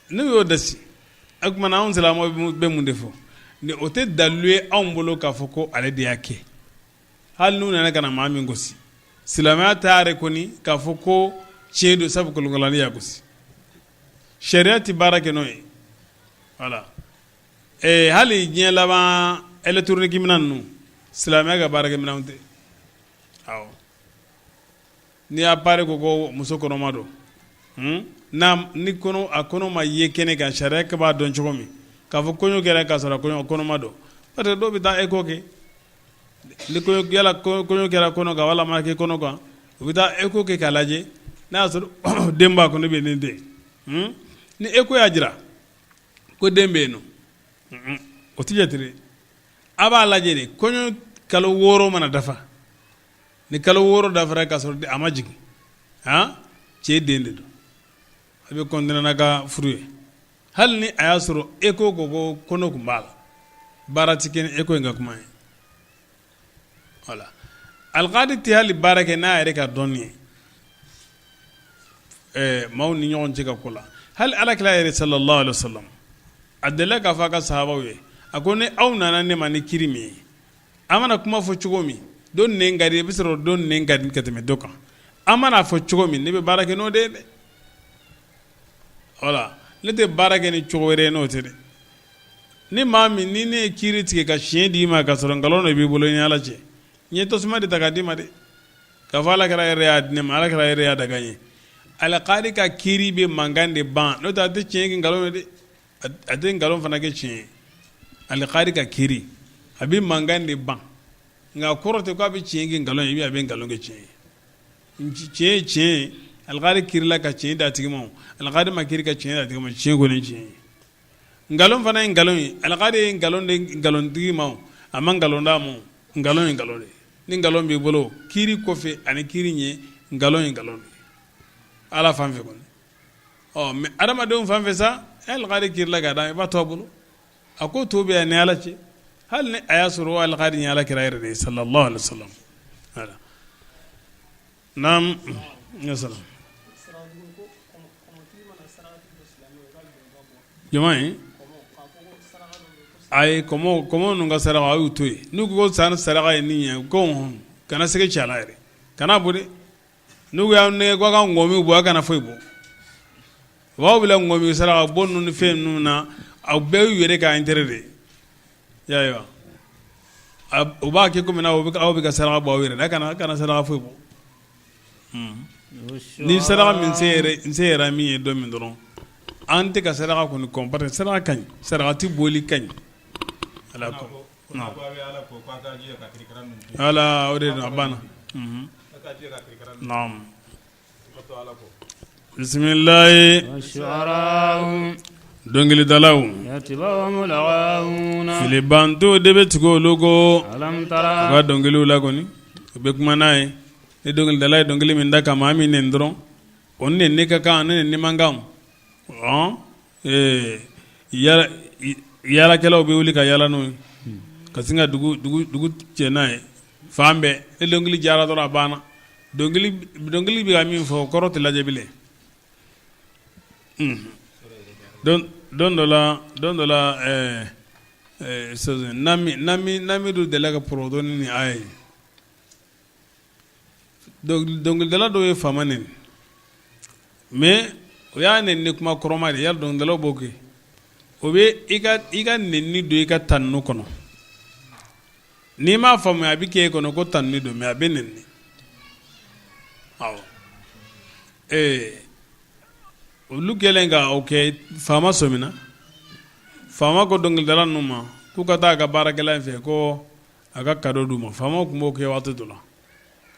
n'u y'o dasi, o tuma na anw silamɛw bɛ mun de fɔ? Ni o tɛ dalilu ye anw bolo k'a fɔ ko ale de y'a kɛ. Hali n'u nana ka na maa min gosi, silamɛya t'a reconnu k'a fɔ ko tiɲɛ don, sabu kolonkalani y'a gosi. Sariya tɛ baara kɛ n'o ye. Wala hali diɲɛ laban électronique minɛn ninnu, silamɛya ka baarakɛ minɛnw tɛ. Awɔ, n'i y'a pari ko muso kɔnɔma don, n'a ni kɔnɔ, a kɔnɔ ma ye kɛnɛ kan, sariya b'a dɔn cogo min k'a fɔ kɔɲɔ kɛra k'a sɔrɔ kɔɲɔ kɔnɔma don? Parce que dɔw bɛ taa écho kɛ. Ni yala kɔɲɔ kɛra kɔnɔ kan wala ma kɛ kɔnɔ kan, u bɛ taa écho kɛ k'a lajɛ n'a y'a sɔrɔ den b'a kɔnɔ bɛ nin den. Ni écho y'a jira ko den bɛ yen nɔ, O tɛ jate dɛ. A b'a lajɛ de, kɔɲɔ kalo 6 mana dafa, ni kalo 6 dafara k'a sɔrɔ a ma jigin, han, cɛ den de don, a bɛ continuer n'a ka furu ye. Hali ni a y'a sɔrɔ écho ko ko kɔnɔ tun b'a la, baara tɛ kɛ ni écho in ka kuma ye. Voilà, alikadi tɛ hali baara kɛ n'a yɛrɛ ka dɔnni ye maaw ni ɲɔgɔn cɛ ka ko la. Hali alakira yɛrɛ sallallahu alaihi wasallam, a delila k'a fɔ a ka sahabaw ye, a ko ni aw nana ne ma ni kiri min ye, an mana kuma fɔ cogo min, dɔ nɛn ka di, i bɛ sɔrɔ dɔ nɛn ka di ka tɛmɛ dɔ kan, an mana fɔ cogo min, ne bɛ baara kɛ n'o de ye dɛ. Voilà, ne tɛ baara kɛ ni cogo wɛrɛ ye n'o tɛ dɛ. Ni maa min ni ne ye kiri tigɛ ka siɲɛ d'i ma ka sɔrɔ nkalon dɔ b'i bolo ni Ala cɛ, n ye tasuma de ta k'a d'i ma dɛ. K'a fɔ alakira yɛrɛ y'a di ne ma, alakira yɛrɛ y'a daga n ye. Alikadi ka kiri bɛ mankan de ban, n'o tɛ a tɛ tiɲɛ kɛ nkalon ye dɛ, a tɛ nkalon fana kɛ tiɲɛ ye. Alikadi ka kiri a bɛ mankan de ban, nka kɔrɔ tɛ k'a bɛ tiɲɛ kɛ nkalon ye, a bɛ nkalon kɛ tiɲɛ ye. Tiɲɛ ye tiɲɛ ye, alikadi kirila ka tiɲɛ d'a tigi ma, alikadi ma kiri ka tiɲɛ d'a tigi ma, tiɲɛ kɔni ye tiɲɛ ye. Nkalon fana ye nkalon ye, alikadi ye nkalon di nkalontigi ma, a ma nkalon d'a ma, nkalon ye nkalon de ye. Ni nkalon b'i bolo kiri kɔfɛ ani kiri ɲɛ, nkalon ye nkalon de ye Ala fan fɛ kɔni. Ɔ mais adamadenw fan fɛ sa, alikadi kirila k'a d'a ma, i b'a to a bolo, a ko to bɛ yan ni Ala cɛ, hali ni a y'a sɔrɔ o alikadi ye ala kira yɛrɛ de ye sallallahu alaihi wasallam. Voilà, naam, salam. Jama ye ayi, kɔmɔ kɔmɔ ninnu ka saraka, a y'u to yen. N'u ko san saraka ye nin ye, ko kana sɛgɛ ci a la yɛrɛ, kana bɔ dɛ. N'u y'aw nɛgɛ ko a ka ŋɔmi bɔ, a kana foyi bɔ. U b'aw bila ŋɔmi saraka bɔ ninnu ni fɛn ninnu na, aw bɛɛ y'u yɛrɛ ka intérêt de ye. I y'a ye wa? U b'a kɛ komi aw bɛ ka saraka bɔ aw yɛrɛ la. A kana saraka foyi bɔ. Ni saraka min se yɛrɛ min ye don min dɔrɔn, an tɛ ka saraka kɔni kɔn, parce que saraka ka ɲi, sarakati bɔli ka ɲi. Ala o de don, a banna. Bisimilayi, dɔnkilidalaw, filibantɔw de bɛ tugu olu kɔ u ka dɔnkiliw la kɔni, u bɛ kuma n'a ye. Ni dɔnkilidala ye dɔnkili min da ka maa min nɛni dɔrɔn, o ni nɛni ka kan, ni nɛni man kan. Yaalakɛlaw bɛ wuli ka yaala n'o ye, ka sin ka dugu cɛ n'a ye fan bɛɛ. Ni dɔnkili diyara dɔrɔn, a banna. Dɔnkili bɛ ka min fɔ, kɔrɔ tɛ lajɛ bilen. Don dɔ la, Namidu delila ka porokoto ni aya ye. Dɔnkilidala dɔw ye faama nɛni, mais o y'a nɛni ni kuma kɔrɔma de ye. Yali dɔnkilidalaw b'o kɛ, o bɛ i ka nɛni don i ka tanuni kɔnɔ. N'i m'a faamuya, a bɛ k'e kɔnɔ ko tanuni don, mais a bɛ nɛni. Awɔ, ee olu kɛlen ka o kɛ, faama sɔmina. Faama ko dɔnkilidala ninnu ma k'u ka taa a ka baarakɛla in fɛ ko a ka cadeau d'u ma. Faamaw tun b'o kɛ waati dɔ la,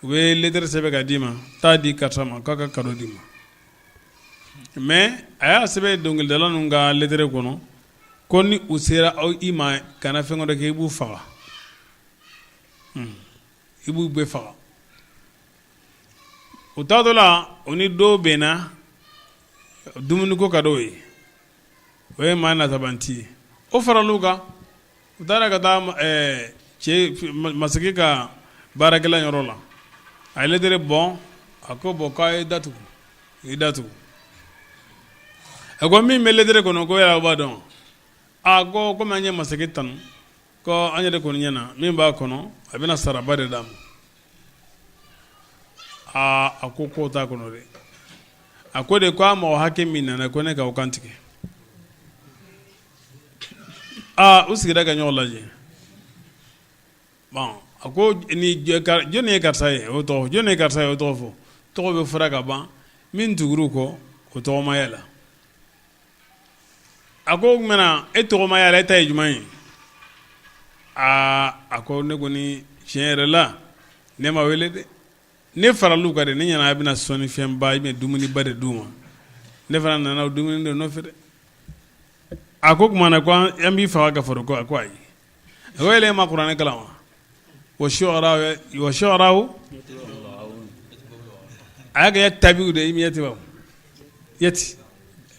u bɛ lettre sɛbɛn ka d'i ma, taa di karisa ma k'a ka cadeau d'i ma. Mais a y'a sɛbɛn dɔnkilidala ninnu ka lettre kɔnɔ ko ni u sera aw i ma, kana fɛn wɛrɛ kɛ, i b'u faga, i b'u bɛɛ faga. U taatɔ la, u ni dɔw bɛnna dumuniko ka d'o ye, o ye maa natabanti ye, o faral'u kan. U taara ka taa cɛ masakɛ ka baarakɛla yɔrɔ la. A ye lettre bɔ, a ko bon, k'a ye datugu, i datugu. A ko min bɛ lettre kɔnɔ, ko yala b'a dɔn? A ko komi an ye masakɛ tanu, ko an yɛrɛ kɔni ɲɛ na min b'a kɔnɔ, a bɛna saraba de d'a ma. Aa, a ko k'o t'a kɔnɔ dɛ. A ko de ko a mɔgɔ hakɛ min nana, ko ne k'aw kan tigɛ. Aa, u sigira ka ɲɔgɔn lajɛ. Bon, a ko ni jɔnni ye karisa ye, o tɔgɔ, jɔnni ye karisa ye, o tɔgɔ fɔ. Tɔgɔ bɛ fɔra ka ban, min tugur'u kɔ, o tɔgɔ ma y'a la. A ko o tuma na, e tɔgɔ ma y'a la, e ta ye jumɛn ye? Aa, a ko ne kɔni, tiɲɛ yɛrɛ la, ne ma wele dɛ, ne faral'u kan de. Ne ɲɛna a bɛna sɔnnifɛnba, i bɛ dumuniba de d'u ma, ne fana nana o dumuni de nɔfɛ dɛ. A ko tuma na ko an b'i faga ka fara ko a ko ayi a ko e ma kuranɛ kalan wa wa shu'ara a y'a kɛ yattabi'u de i yati yati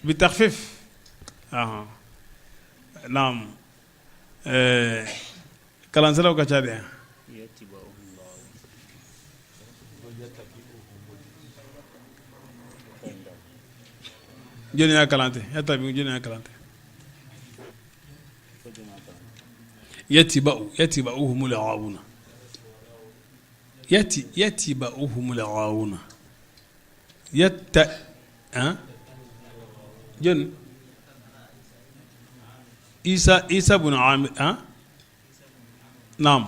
bi takhfif naam kalansiraw ka ca de yan jɔnni y'a kalan ten yattabi'u jɔnni y'a kalan ten yatba'u yatba'uhumul ghawuna yati yatba'uhumul ghawuna yatta jɔn Isa Isa bun Amir naam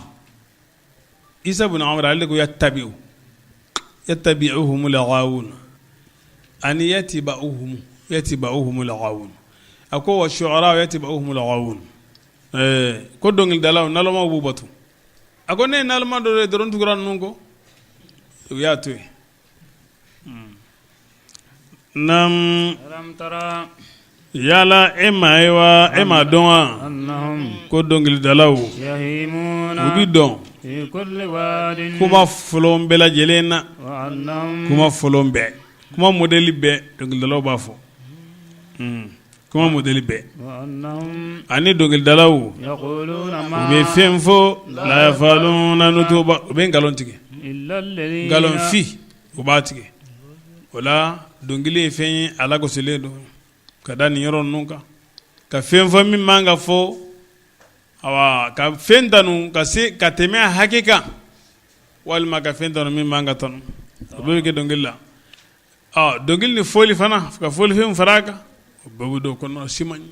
Isa bun Amir ale ko yattabi'u yattabi'uhumul ghawuna ani yatba'uhum yatba'uhumul ghawun a ko wa shu'ara yatba'uhumul ghawun ko dɔnkilidalaw nalomaw b'u bato a ko ne ye naloma dɔ de dɔrɔn tugura ninnu kɔ u y'a to yen Naam yala e ma ye wa e ma dɔn wa ko dɔnkilidalaw u bɛ dɔn kuma fɔlɔ bɛɛ lajɛlen na kuma fɔlɔ bɛɛ kuma modèle bɛɛ dɔnkilidalaw b'a fɔ kuma modèle bɛɛ ani dɔnkilidalaw u bɛ fɛn fɔ la yafaluna n'u u bɛ nkalon tigɛ nkalonfin u b'a tigɛ o la dɔnkili ye fɛn ye a lagosilen don ka da nin yɔrɔ ninnu kan ka fɛn fɔ min man ka fɔ ka fɛn tanu ka se ka tɛmɛ a hakɛ kan walima ka fɛn tanu min man ka tanu o bɛɛ bɛ kɛ dɔnkili la dɔnkili ni fɔli fana ka fɔlifɛn fara a kan o bɛɛ bɛ don kɔnɔ siman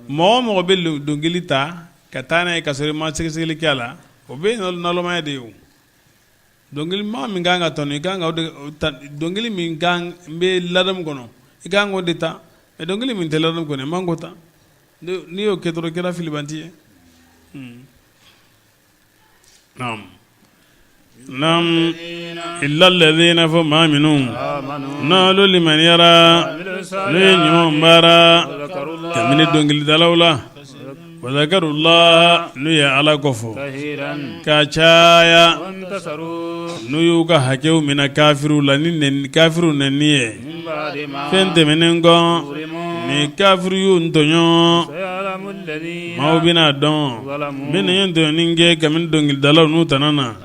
mɔgɔ o mɔgɔ bɛ dɔnkili ta ka taa n'a ye ka sɔrɔ i ma sɛgɛsɛgɛli kɛ a la o bɛɛ ye nalomaya de ye o dɔnkili maa min kan ka tanu i kan ka dɔnkili min kan bɛ ladamu kɔnɔ i kan k'o de ta mais dɔnkili min tɛ ladamu kɔnɔ i man k'o ta n'i y'o kɛ dɔrɔn i kɛra filibanti ye naam naam illa alladhina fo maa minnu n'olu limaniyara n'u ye ɲuman baara kabini dɔnkilidalaw la wa zakarullah n'u ye ala kofɔ ka caya n'u y'u ka hakɛw minɛ kafiriw la ni kafiriw nɛni ye fɛn tɛmɛnen kɔ ni kafiri y'u tɔɲɔ maaw bɛna dɔn minnu ye tɔɲɔni kɛ kabini dɔnkilidalaw n'u tana na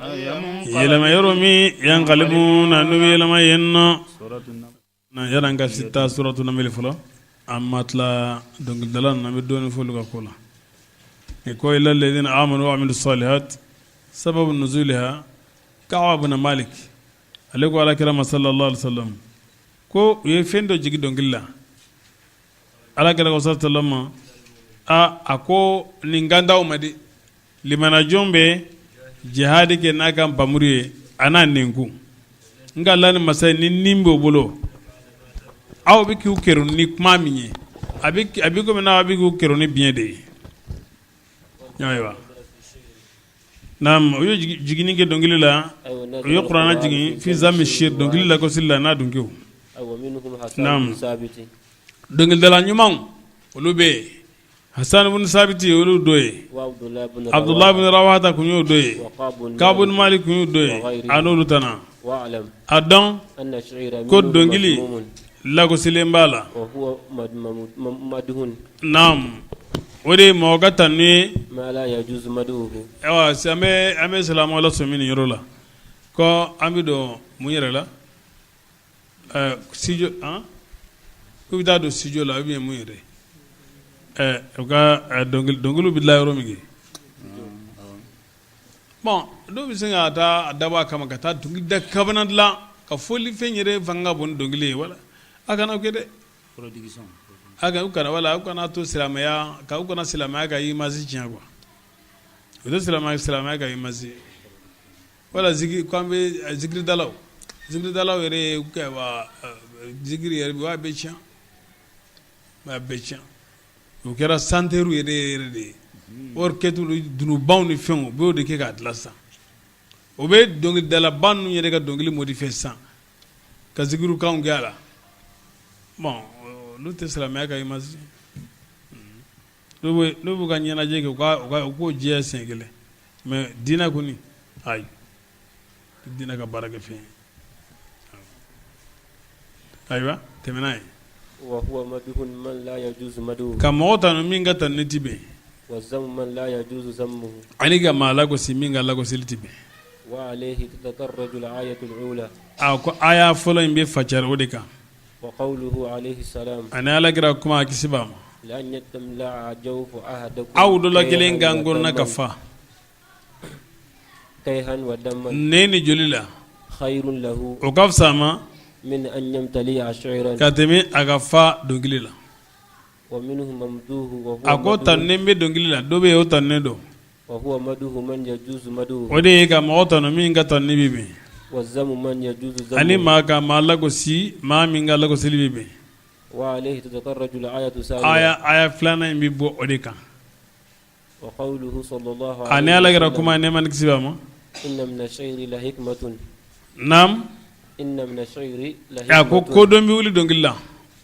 yɛlɛma yɔrɔ min yanqalibuna n'u bɛ yɛlɛma yen nɔ na yani an ka se taa suratu namili fɔlɔ an ma tila dɔnkilidala ninnu an bɛ dɔɔnin fɔ olu ka ko la ko illa alladhina amanu wa amilu salihat sababu nuzuliha Ka'b ibn Malik ale ko ala kira ma sallallahu alaihi wasallam ko u ye fɛn dɔ jigin dɔnkili la ala kira ko sallallahu ma a ko nin kan t'aw ma di limanajɔn bɛ jihadi kɛ n'a ka npamuru ye a n'a nɛnkun nka ala ni masa ye ni nin b'o bolo aw bɛ k'u kerun ni kuma min ye a bɛ komi n'aw bɛ k'u kerun ni biɲɛ de ye ayiwa u ye jiginni kɛ dɔnkili la u ye kuranɛ jigin fi zammi shi'r dɔnkili lagosili la n'a dunkew dɔnkilidala ɲumanw olu bɛ yen Hasan ibn Sabiti olu dɔ ye Abdulahi ibn Rawahata kun y'o dɔ ye Ka'b ibn Malik kun y'o dɔ ye a n'olu tana a dɔn ko dɔnkili lagosilen b'a la naam o de ye mɔgɔ ka tanu ye ayiwa an bɛ silamɛw lasɔmi nin yɔrɔ la ko an bɛ don mun yɛrɛ la studio k'u bɛ taa don studio la ou bien mun yɛrɛ u ka dɔnkiliw bɛ dilan yɔrɔ min kɛ bon dɔw bɛ se ka taa dabɔ a kama ka taa dɔnkili da kabana dilan ka fɔlifɛn yɛrɛ fanga ka bon ni dɔnkili ye wala a kana kɛ dɛ a u kana wala u kana to silamɛya ka u kana silamɛya ka image tiɲɛ quoi o tɛ silamɛya ka image ye wala zikiri ko an bɛ zikiridalaw zikiridalaw yɛrɛ ye zikiri yɛrɛ b'a bɛɛ tiɲɛ b'a bɛɛ tiɲɛ o kɛra chanteurw yɛrɛ yɛrɛ de ye orchestre dununbaw ni fɛnw u b'o de kɛ k'a dilan sisan o bɛ dɔnkilidalaba ninnu yɛrɛ ka dɔnkili modifier sisan. Ka zikirukanw kɛ a la. Bon olu tɛ silamɛya ka image n'u b'u ka ɲɛnajɛ kɛ u k'o jɛya siɲɛ kelen mais diinɛ kɔni ayi diinɛ ka baara kɛ fɛn ye ayiwa tɛmɛ n'a ye ka mɔgɔ tanu min ka tanuni tɛ bɛn ani ka maa lagosi min ka lagosili tɛ bɛn a ko aya fɔlɔ in bɛ facari o de kan ani alakira kuma kisi b'a ma aw dɔ la kelen ka n kɔnɔna ka fa nɛn ni joli la o ka fisa a ma ka tɛmɛ a ka fa dɔnkili la a ko tanuni bɛ dɔnkili la dɔ bɛ yen o tanunen don o de ye ka mɔgɔ tanu min ka tanuni bɛ bɛn ani maa ka maa lagosi maa min ka lagosili bɛ bɛn aya filanan in bɛ bɔ o de kan ani alakira kuma nɛɛma ni kisi b'a ma naamu a ko kodɔn bɛ wuli dɔnkili la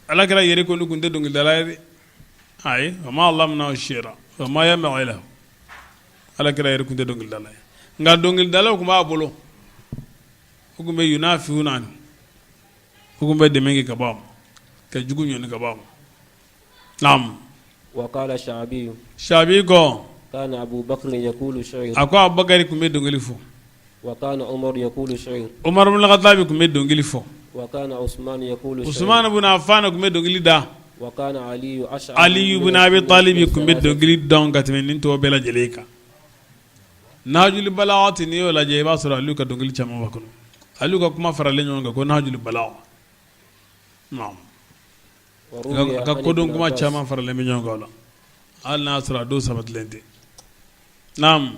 alakira yɛrɛ kɔni tun tɛ dɔnkilidala ye dɛ ayi wa ma allamnahu shi'ra wa ma yanbaghi lahu alakira yɛrɛ tun tɛ dɔnkilidala ye nka dɔnkilidalaw tun b'a bolo u tun bɛ yunafi'una anhu u tun bɛ dɛmɛ kɛ ka bɔ a ma ka jugu ɲɔni ka bɔ a ma naamu wa qala Sha'bi Sha'bi ko kana Abu Bakr yaqulu shi'r a ko Abubakari tun bɛ dɔnkili fɔ wa kana Umar yaqulu shi'r Umar ibn al-Khattab tun bɛ dɔnkili fɔ wa kana Usman yaqulu shi'r Usman ibn Affan tun bɛ dɔnkili da wa kana Ali ash'ar Ali ibn Abi Talib tun bɛ dɔnkili dɔn ka tɛmɛ nin tɔw bɛɛ lajɛlen kan Nahjul Balagha n'i y'o lajɛ i b'a sɔrɔ Aliyu ka dɔnkili caman b'a kɔnɔ Aliyu ka kuma faralen ɲɔgɔn kan ko Nahjul Balagha naam a ka kodɔn kuma caman faralen bɛ ɲɔgɔn kan o la hali n'a sɔrɔ a dɔw sabatilen tɛ naamu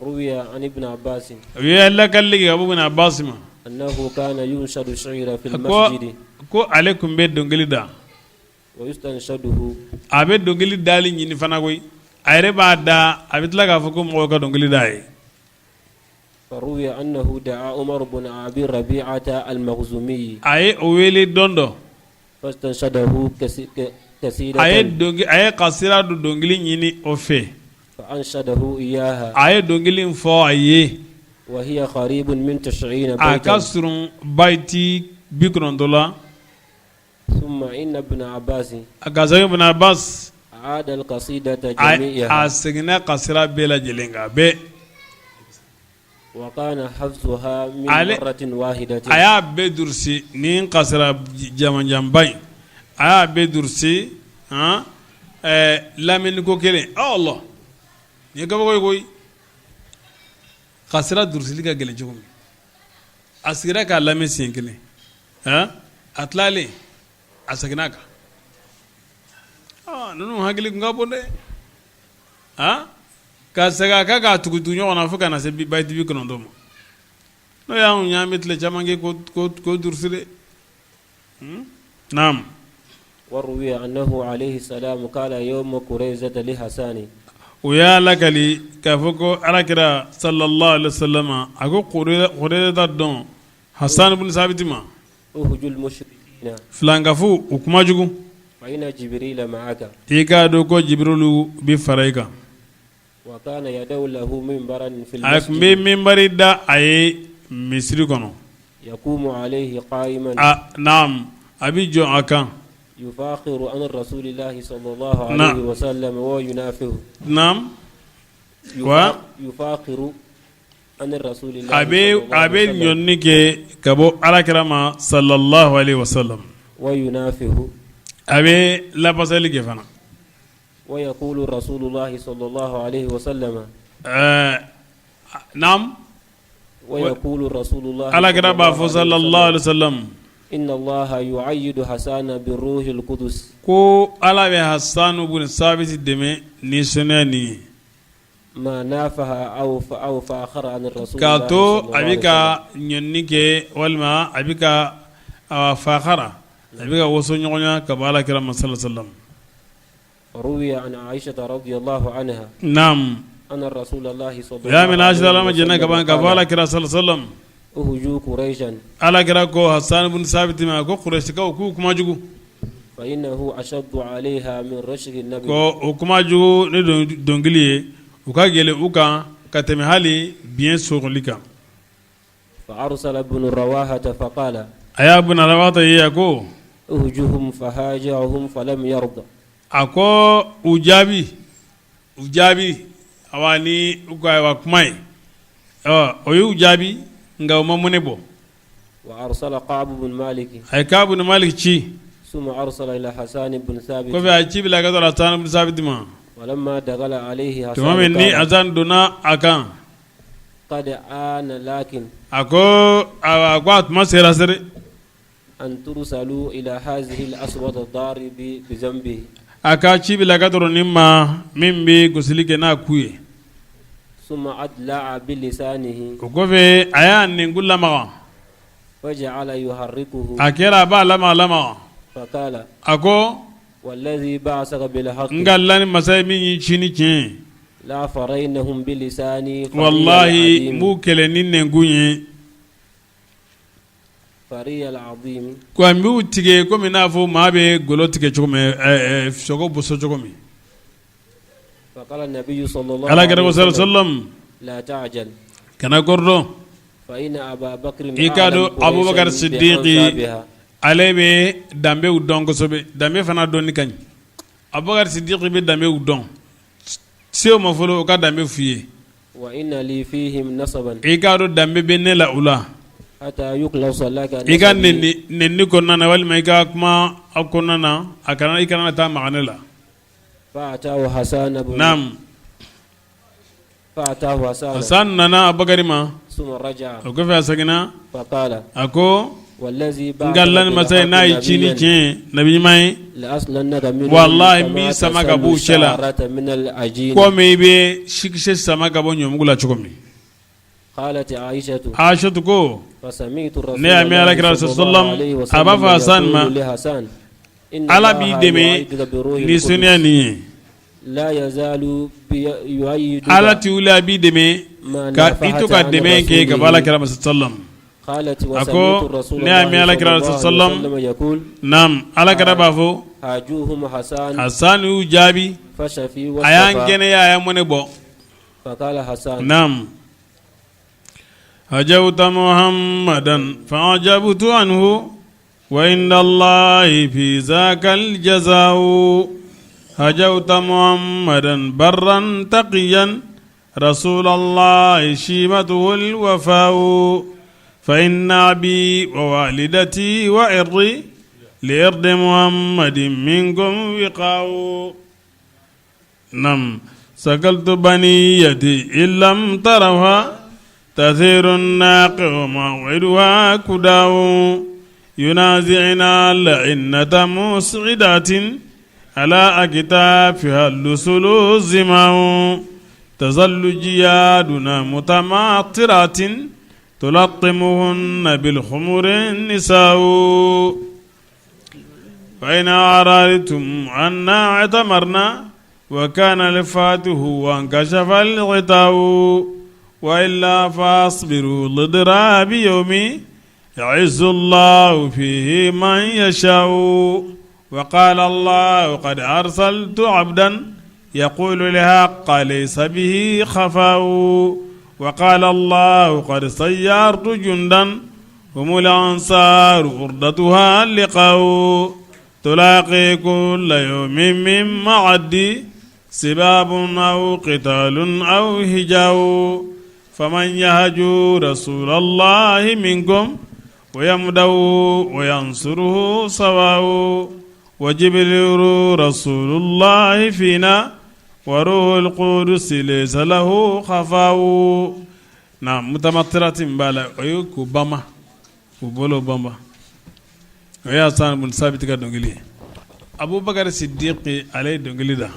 u ye lakali kɛ ka bɔ Ibn Abbas ma ko ale tun bɛ dɔnkili da a bɛ dɔnkili dali ɲini fana koyi a yɛrɛ b'a da a bɛ tila k'a fɔ ko mɔgɔw ka dɔnkili da a ye Faruwiya annahu da'a Umar bun Abi Rabi'ata al-Makhzumi a ye o wele don dɔ fastanshadahu qasidatan a ye a ye kasira dɔ dɔnkili ɲini o fɛ fa anshadahu iyyaha a ye dɔnkili fɔ a ye wa hiya qaribun min tis'ina a ka surun bayiti 90 la Thumma inna ibn Abbas a ka sabu Ibn Abbas aada al-qasidata jami'aha a seginna kasira bɛɛ lajɛlen kan bɛɛ wa kana hafzuha min marratin wahidatin a y'a bɛɛ durusi nin kasira jamanjanba in a y'a bɛɛ durusi lamɛnni ko kelen Allah nin ye kabako ye koyi kasira durusili ka gɛlɛn cogo min a sigira k'a lamɛn siɲɛ kelen a tilalen a seginna a kan ninnu hakili tun ka bon dɛ ka segin a kan k'a tugutugu ɲɔgɔn na fo ka na se bayiti 90 ma n'o y'anw ye an bɛ tile caman kɛ k'o durusi dɛ naamu Waruwiya annahu alayhi salam qala yawma Qurayzata li Hasani u y'a lakali k'a fɔ ko alakira sallallahu alaihi wasallam a ko Qurayza don Hasan ibn Sabiti ma uhjul mushrikina filankafow u kuma jugu fa inna Jibrila ma'aka i k'a dɔn ko Jibirilu bɛ fara i kan Wa kana yada'u lahu minbaran fil a tun bɛ minbari da a ye misiri kɔnɔ yaqumu alayhi qa'iman naam a bɛ jɔ a kan yufakhiru an rasulillahi sallallahu alayhi wa sallam wa yunafihu naam wa yufakhiru an rasulillahi a bɛ ɲɔni kɛ ka bɔ alakira ma sallallahu alayhi wa sallam wa yunafihu a bɛ lafasali kɛ fana Wa yaqulu rasulullahi sallallahu alayhi wa sallam naam wa yaqulu rasulullahi alakira b'a fɔ sallallahu alayhi wa sallam inna allaha yu'ayyidu hasana biruhil qudus ko ala bɛ Hasan ibn Sabiti dɛmɛ ni senuya nin ye ma nafaha aw fakhara an rasul k'a to a bɛ ka ɲɔni kɛ walima a bɛ ka fakhara a bɛ ka waso ɲɔgɔnya ka bɔ alakira ma sallallahu alayhi wa sallam Ruwiya an Aisha radiyallahu anha naam anna rasulallahi u y'a minɛ Ayisa Ala ma jɛnna ka ban k'a fɔ alakira sallallahu alayhi wa sallam. Uhju quraishan. Ala kira ko Hasan ibn Sabit ma ko Kurɛsikaw k'u kuma jugu. Fa innahu ashaddu alayha min rashqi nabl. Ko o kuma jugu ni dɔnkili ye u ka gɛlɛn u kan ka tɛmɛ hali biɲɛ sogoli kan. Fa arsala ibn Rawahata fa qala. A y'a ibn Rawahata ye a ko. Uhjuhum fa hajahum fa lam yarda. A ko u jaabi u jaabi awa ni u ka awa kuma ye o y'u jaabi nka u ma mɔnɛ bɔ a ye Kaabu ibn Malik ci kɔfɛ a ye ci bila ka taa Hasan ibn Sabit ma tuma min ni Hasan donna a kan a ko a tuma sera seri An tursalu ila hazihi al-aswad ad-daribi bi zanbihi a ka ci bila ka tɔrɔ nin ma min bɛ gosili kɛ n'a ku ye summa adla'a bi lisanihi o kɔfɛ a y'a nɛnkun lamaga faja'ala yuharrikuhu a kɛra a b'a lamaga lamaga fa qala a ko wallazi ba'athaka bil haqqi n kalila ni masa ye min y'i ci ni tiɲɛ ye la'faraynnahum bi lisani wallahi n b'u kɛlɛ ni nɛnkun ye Ko n b'u tigɛ komi n'a fɔ maa bɛ golo tigɛ cogo min sogo boso cogo min ala kira sallam kana kɔrɔdɔn i k'a dɔn Abubakar Sidiki ale bɛ danbew dɔn kosɛbɛ danbe fana dɔnni ka ɲi Abubakar Sidiki bɛ danbew dɔn se o ma fɔlɔ o ka danbe f'i ye I k'a dɔn danbe bɛ ne la u la i ka nɛni kɔnɔna na walima i ka kuma aw kɔnɔna na a kana i kana taa maga ne la naamu Hasan nana Abubakari ma o kɔfɛ a seginna a ko n kalila ni masa ye n'a y'i ci ni tiɲɛ ye nabi ɲuman ye walahi n b'i sama ka b'u cɛ la komi i bɛ sikisɛ sama ka bɔ ɲɔmugu la cogo min Aishatu ko ne y'a mɛn ala kira sallam a b'a fɔ Hasan ma Ala b'i dɛmɛ ni saniya nin ye Ala tɛ wuli a b'i dɛmɛ ka i to ka dɛmɛ kɛ ka bɔ ala kira ma sallam a ko ne y'a mɛn ala kira sallam naam ala kira b'a fɔ Hasan y'u jaabi a y'an kɛnɛya a y'an mɔnɛ bɔ naam hajawta Muhammadan fa ajabtu anhu Wa inda Allahi fi zakal jazau hajawta Muhammadan barran taqiyan rasulallahi shimatuhul wafau fa inna abi wa walidati wa irdi li irdi Muhammadin minkum wiqau Nam sakaltu baniyati in lam tarawha tathiru naqi maw'iduha kudaw yunazi'na la'innata mus'idatin ala aktafiha lusulu zimaw tazallu jiyaduna mutamattiratin tulattimuhunna bil khumuri nisa'u fa in a'radtum anna i'tamarna wa kana al-fatihu wa inkashafa al-ghita'u wa illa fasbiru lidrabi yawmi yu'izzu Allahu fihi man yasha'u wa qala Allahu qad arsaltu 'abdan yaqulu al-haqqa laysa bihi khafa'u wa qala Allahu qad sayyartu jundan humul ansaru urdatuha liqa'u tulaqi kulla yawmin min ma'addi sibabun aw qitalun aw hija'u faman yahju rasulallahi minkum wa yamdahu wa yansuruhu sawa'u wa jibrilu rasulullahi fina wa ruhul qudusi laysa lahu khafa'u na mutamattiratin b'a la o ye k'u banba k'u bolo banba o ye Hasan bun Sabiti ka dɔnkili ye Abubakar Sidiki ale ye dɔnkili da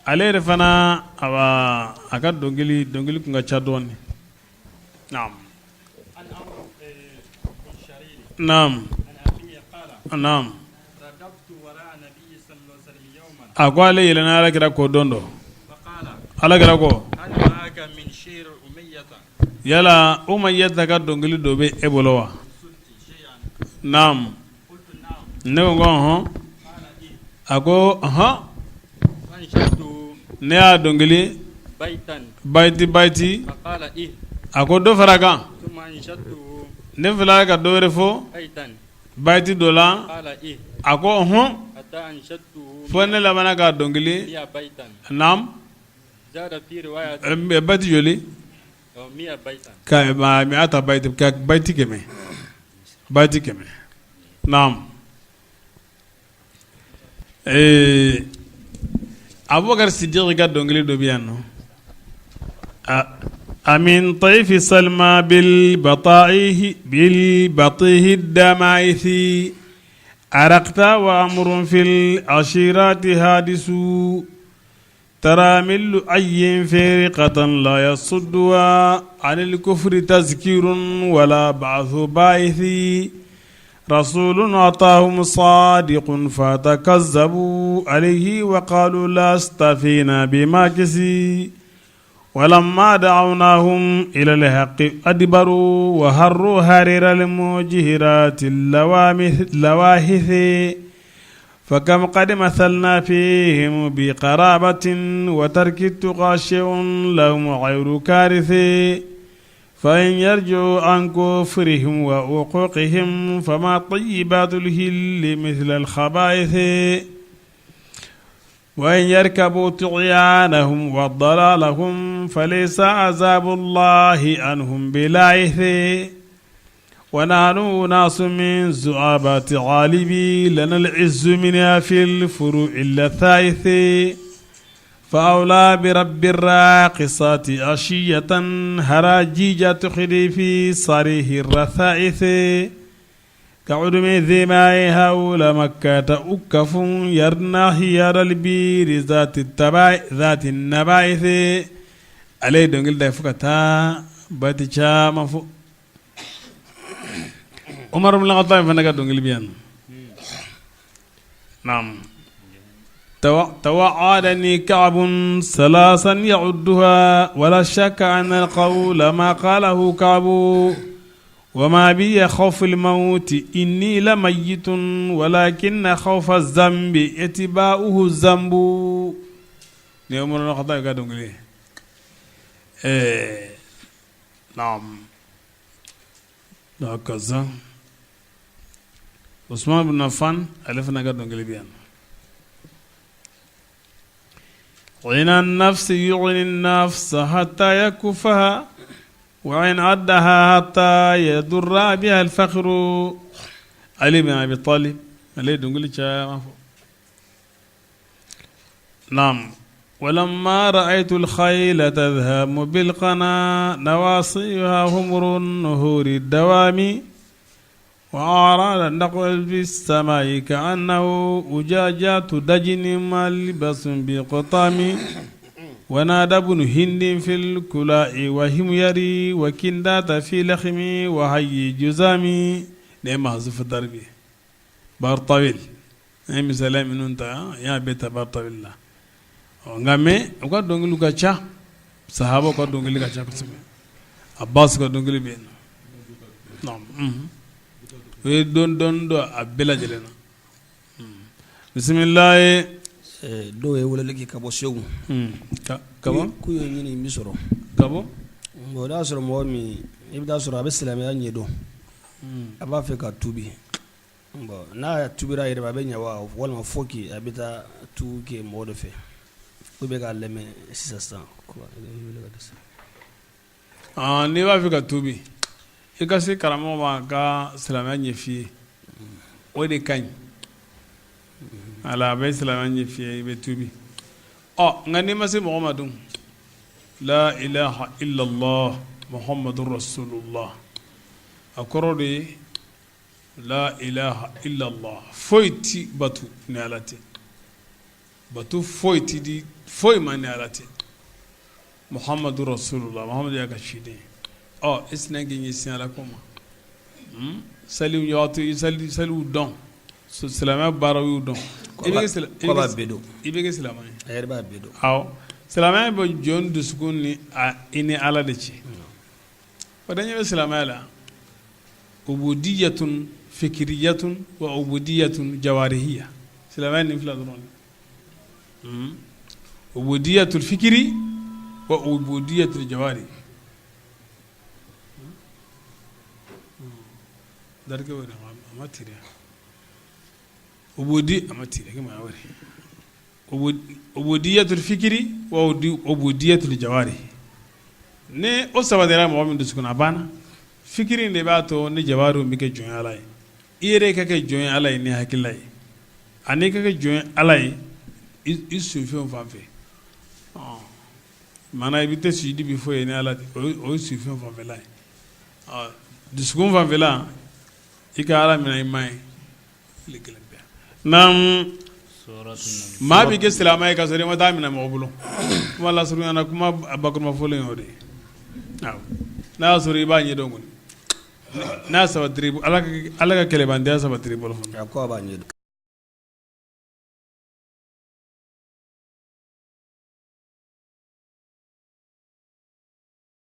ale yɛrɛ fana a ka dɔnkili dɔnkili tun ka ca dɔɔnin naam naam naam a ko ale yɛlɛnna ala kira kɔ don dɔ ala kira ko Yala Umayyata ka dɔnkili dɔ bɛ e bolo wa? Naamu. Ne ko hɔn. A ko hɔn. Ne y'a dɔnkili bayiti bayiti. A ko dɔ fara kan. Ne fila ka dɔ wɛrɛ fɔ bayiti dɔ la. A ko hɔn. Fo ne labanna k'a dɔnkili. Naamu. Bayiti joli? Mi'ata bayiti bayiti 100 bayiti 100 naamu ee Abubakar Sidiki ka dɔnkili dɔ bɛ yan nɔ amin tayfi salma bil bataihi bil batihi damaisi arakta wa amrun fil ashirati hadisu ترى من لؤي فرقة لا يصدها عن الكفر تذكير ولا بعث باعث رسول أتاهم صادق فتكذبوا عليه وقالوا لست فينا بماكث ولما دعوناهم إلى الحق أدبروا وهروا هرير المجهرات اللواحث فكم قد مثلنا فيهم بقرابة وترك التقى شيء لهم غير كارث فإن يرجعوا عن كفرهم وعقوقهم فما طيبات الهل مثل الخبائث وإن يركبوا طغيانهم وضلالهم فليس عذاب الله عنهم بلاعث ونحن أناس من زعابات غالبي لنا العز منها في الفروع اللثائث فأولى برب الراقصات عشية هراجيج تخري في صريح الرثائث كعدم ذماء هول مكة أكف يرنى حيار البير ذات التبع ذات النبائث ale ye dɔnkili da fo ka taa bayiti caman fɔ Umar ibn Khattab fana ka dɔnkili bɛ yan naam توعدني كعب ثلاثا يعدها ولا شك أن القول ما قاله كعب وما بي خوف الموت إني لميت ولكن خوف الذنب يتبعه الذنب Ni Umar ibn Khattab ka dɔnkili ɛɛ naam hakaza Usman ibn Affan ale fana ka dɔnkili bɛ yan غنى النفس يغني النفس حتى يكفها وإن عدها حتى يضر بها الفقر Ali bin Abi Talib ale ye dɔnkili caman fɔ نعم ولما رأيت الخيل تذهب بالقنا نواصيها حمر النهور الدوام وأعراض النقل في السماء كأنه أجاجات دجن ملبس بقطام ونادى ابن هند في الكلاء وحميري وكندات في لخم وحي جزامي نعم حذف الضرب بار طويل An ye misaliya minnu ta n y'a bɛɛ ta Bahar Tawil la ɔ nka mais u ka dɔnkiliw ka ca sahabaw ka dɔnkili ka ca kosɛbɛ Abbas ka dɔnkili bɛ yen nɔ u ye dɔɔni dɔɔni dɔn a bɛɛ lajɛlen na bisimilayi dɔw ye weleli kɛ ka bɔ Segu ka bɔ k'u ye ɲini min sɔrɔ ka bɔ o y'a sɔrɔ mɔgɔ min i bɛ taa sɔrɔ a bɛ silamɛya ɲɛdɔn a b'a fɛ ka tubi Bon n'a tubira yɛrɛ a bɛ ɲɛ wa walima fo que a bɛ taa tubi kɛ mɔgɔ dɔ fɛ u bɛ k'a lamɛn sisan sisan n'i b'a fɛ ka tubi i ka se karamɔgɔ ma ka silamɛya ɲɛf'i ye o de ka ɲi ala a bɛ silamɛya ɲɛf'i ye i bɛ tubi ɔ nka n'i ma se mɔgɔ ma dun la ilaha illallah muhammadu rasulullah a kɔrɔ de ye La ilaha illallah foyi tɛ bato ni Ala tɛ bato foyi tɛ di foyi ma ni Ala tɛ muhammadu rasulullah Muhamadu y'a ka ciden ɔ i sinna k'i ɲɛsin Ala ko ma sali saliw dɔn silamɛya baaraw y'u dɔn i bɛ kɛ silamɛ ye a yɛrɛ b'a bɛɛ dɔn awɔ silamɛya bɛ jɔn dusukun ni i ni Ala de cɛ. O de ɲɛ bɛ silamɛya la ubudiyatun fikiriyatun wa ubudiyatun jawarihiya silamɛya nin fila dɔrɔn ubudiyatul fikiri wa ubudiyatul jawari darike o a ma tiri ubudi a ma tiri ubudiyatul fikiri wa ubudiyatul jawari ni o sabatira mɔgɔ min dusukun na a banna fikiri de b'a to ni jawari bɛ kɛ jɔn ala ye i yɛrɛ ka kɛ jɔn ala ye ni hakilila ye ani ka kɛ jɔn ala ye i senfɛnw fan fɛ maana i bɛ tɛ sujudi bi fɔ ye ni ala o ye senfɛn fanfɛla ye dusukun fanfɛla i ka ala minɛ i ma ye maa bɛ kɛ silamɛ ye ka sɔrɔ i ma taa minɛ mɔgɔ bolo kuma lasurunya na kuma bakurunba fɔlen y'o de ye n'a y'a sɔrɔ i b'a ɲɛdɔn kɔni n'a sabati ala ka kɛlɛbandenya sabati i bolo fana. A ko a b'a ɲɛdɔn.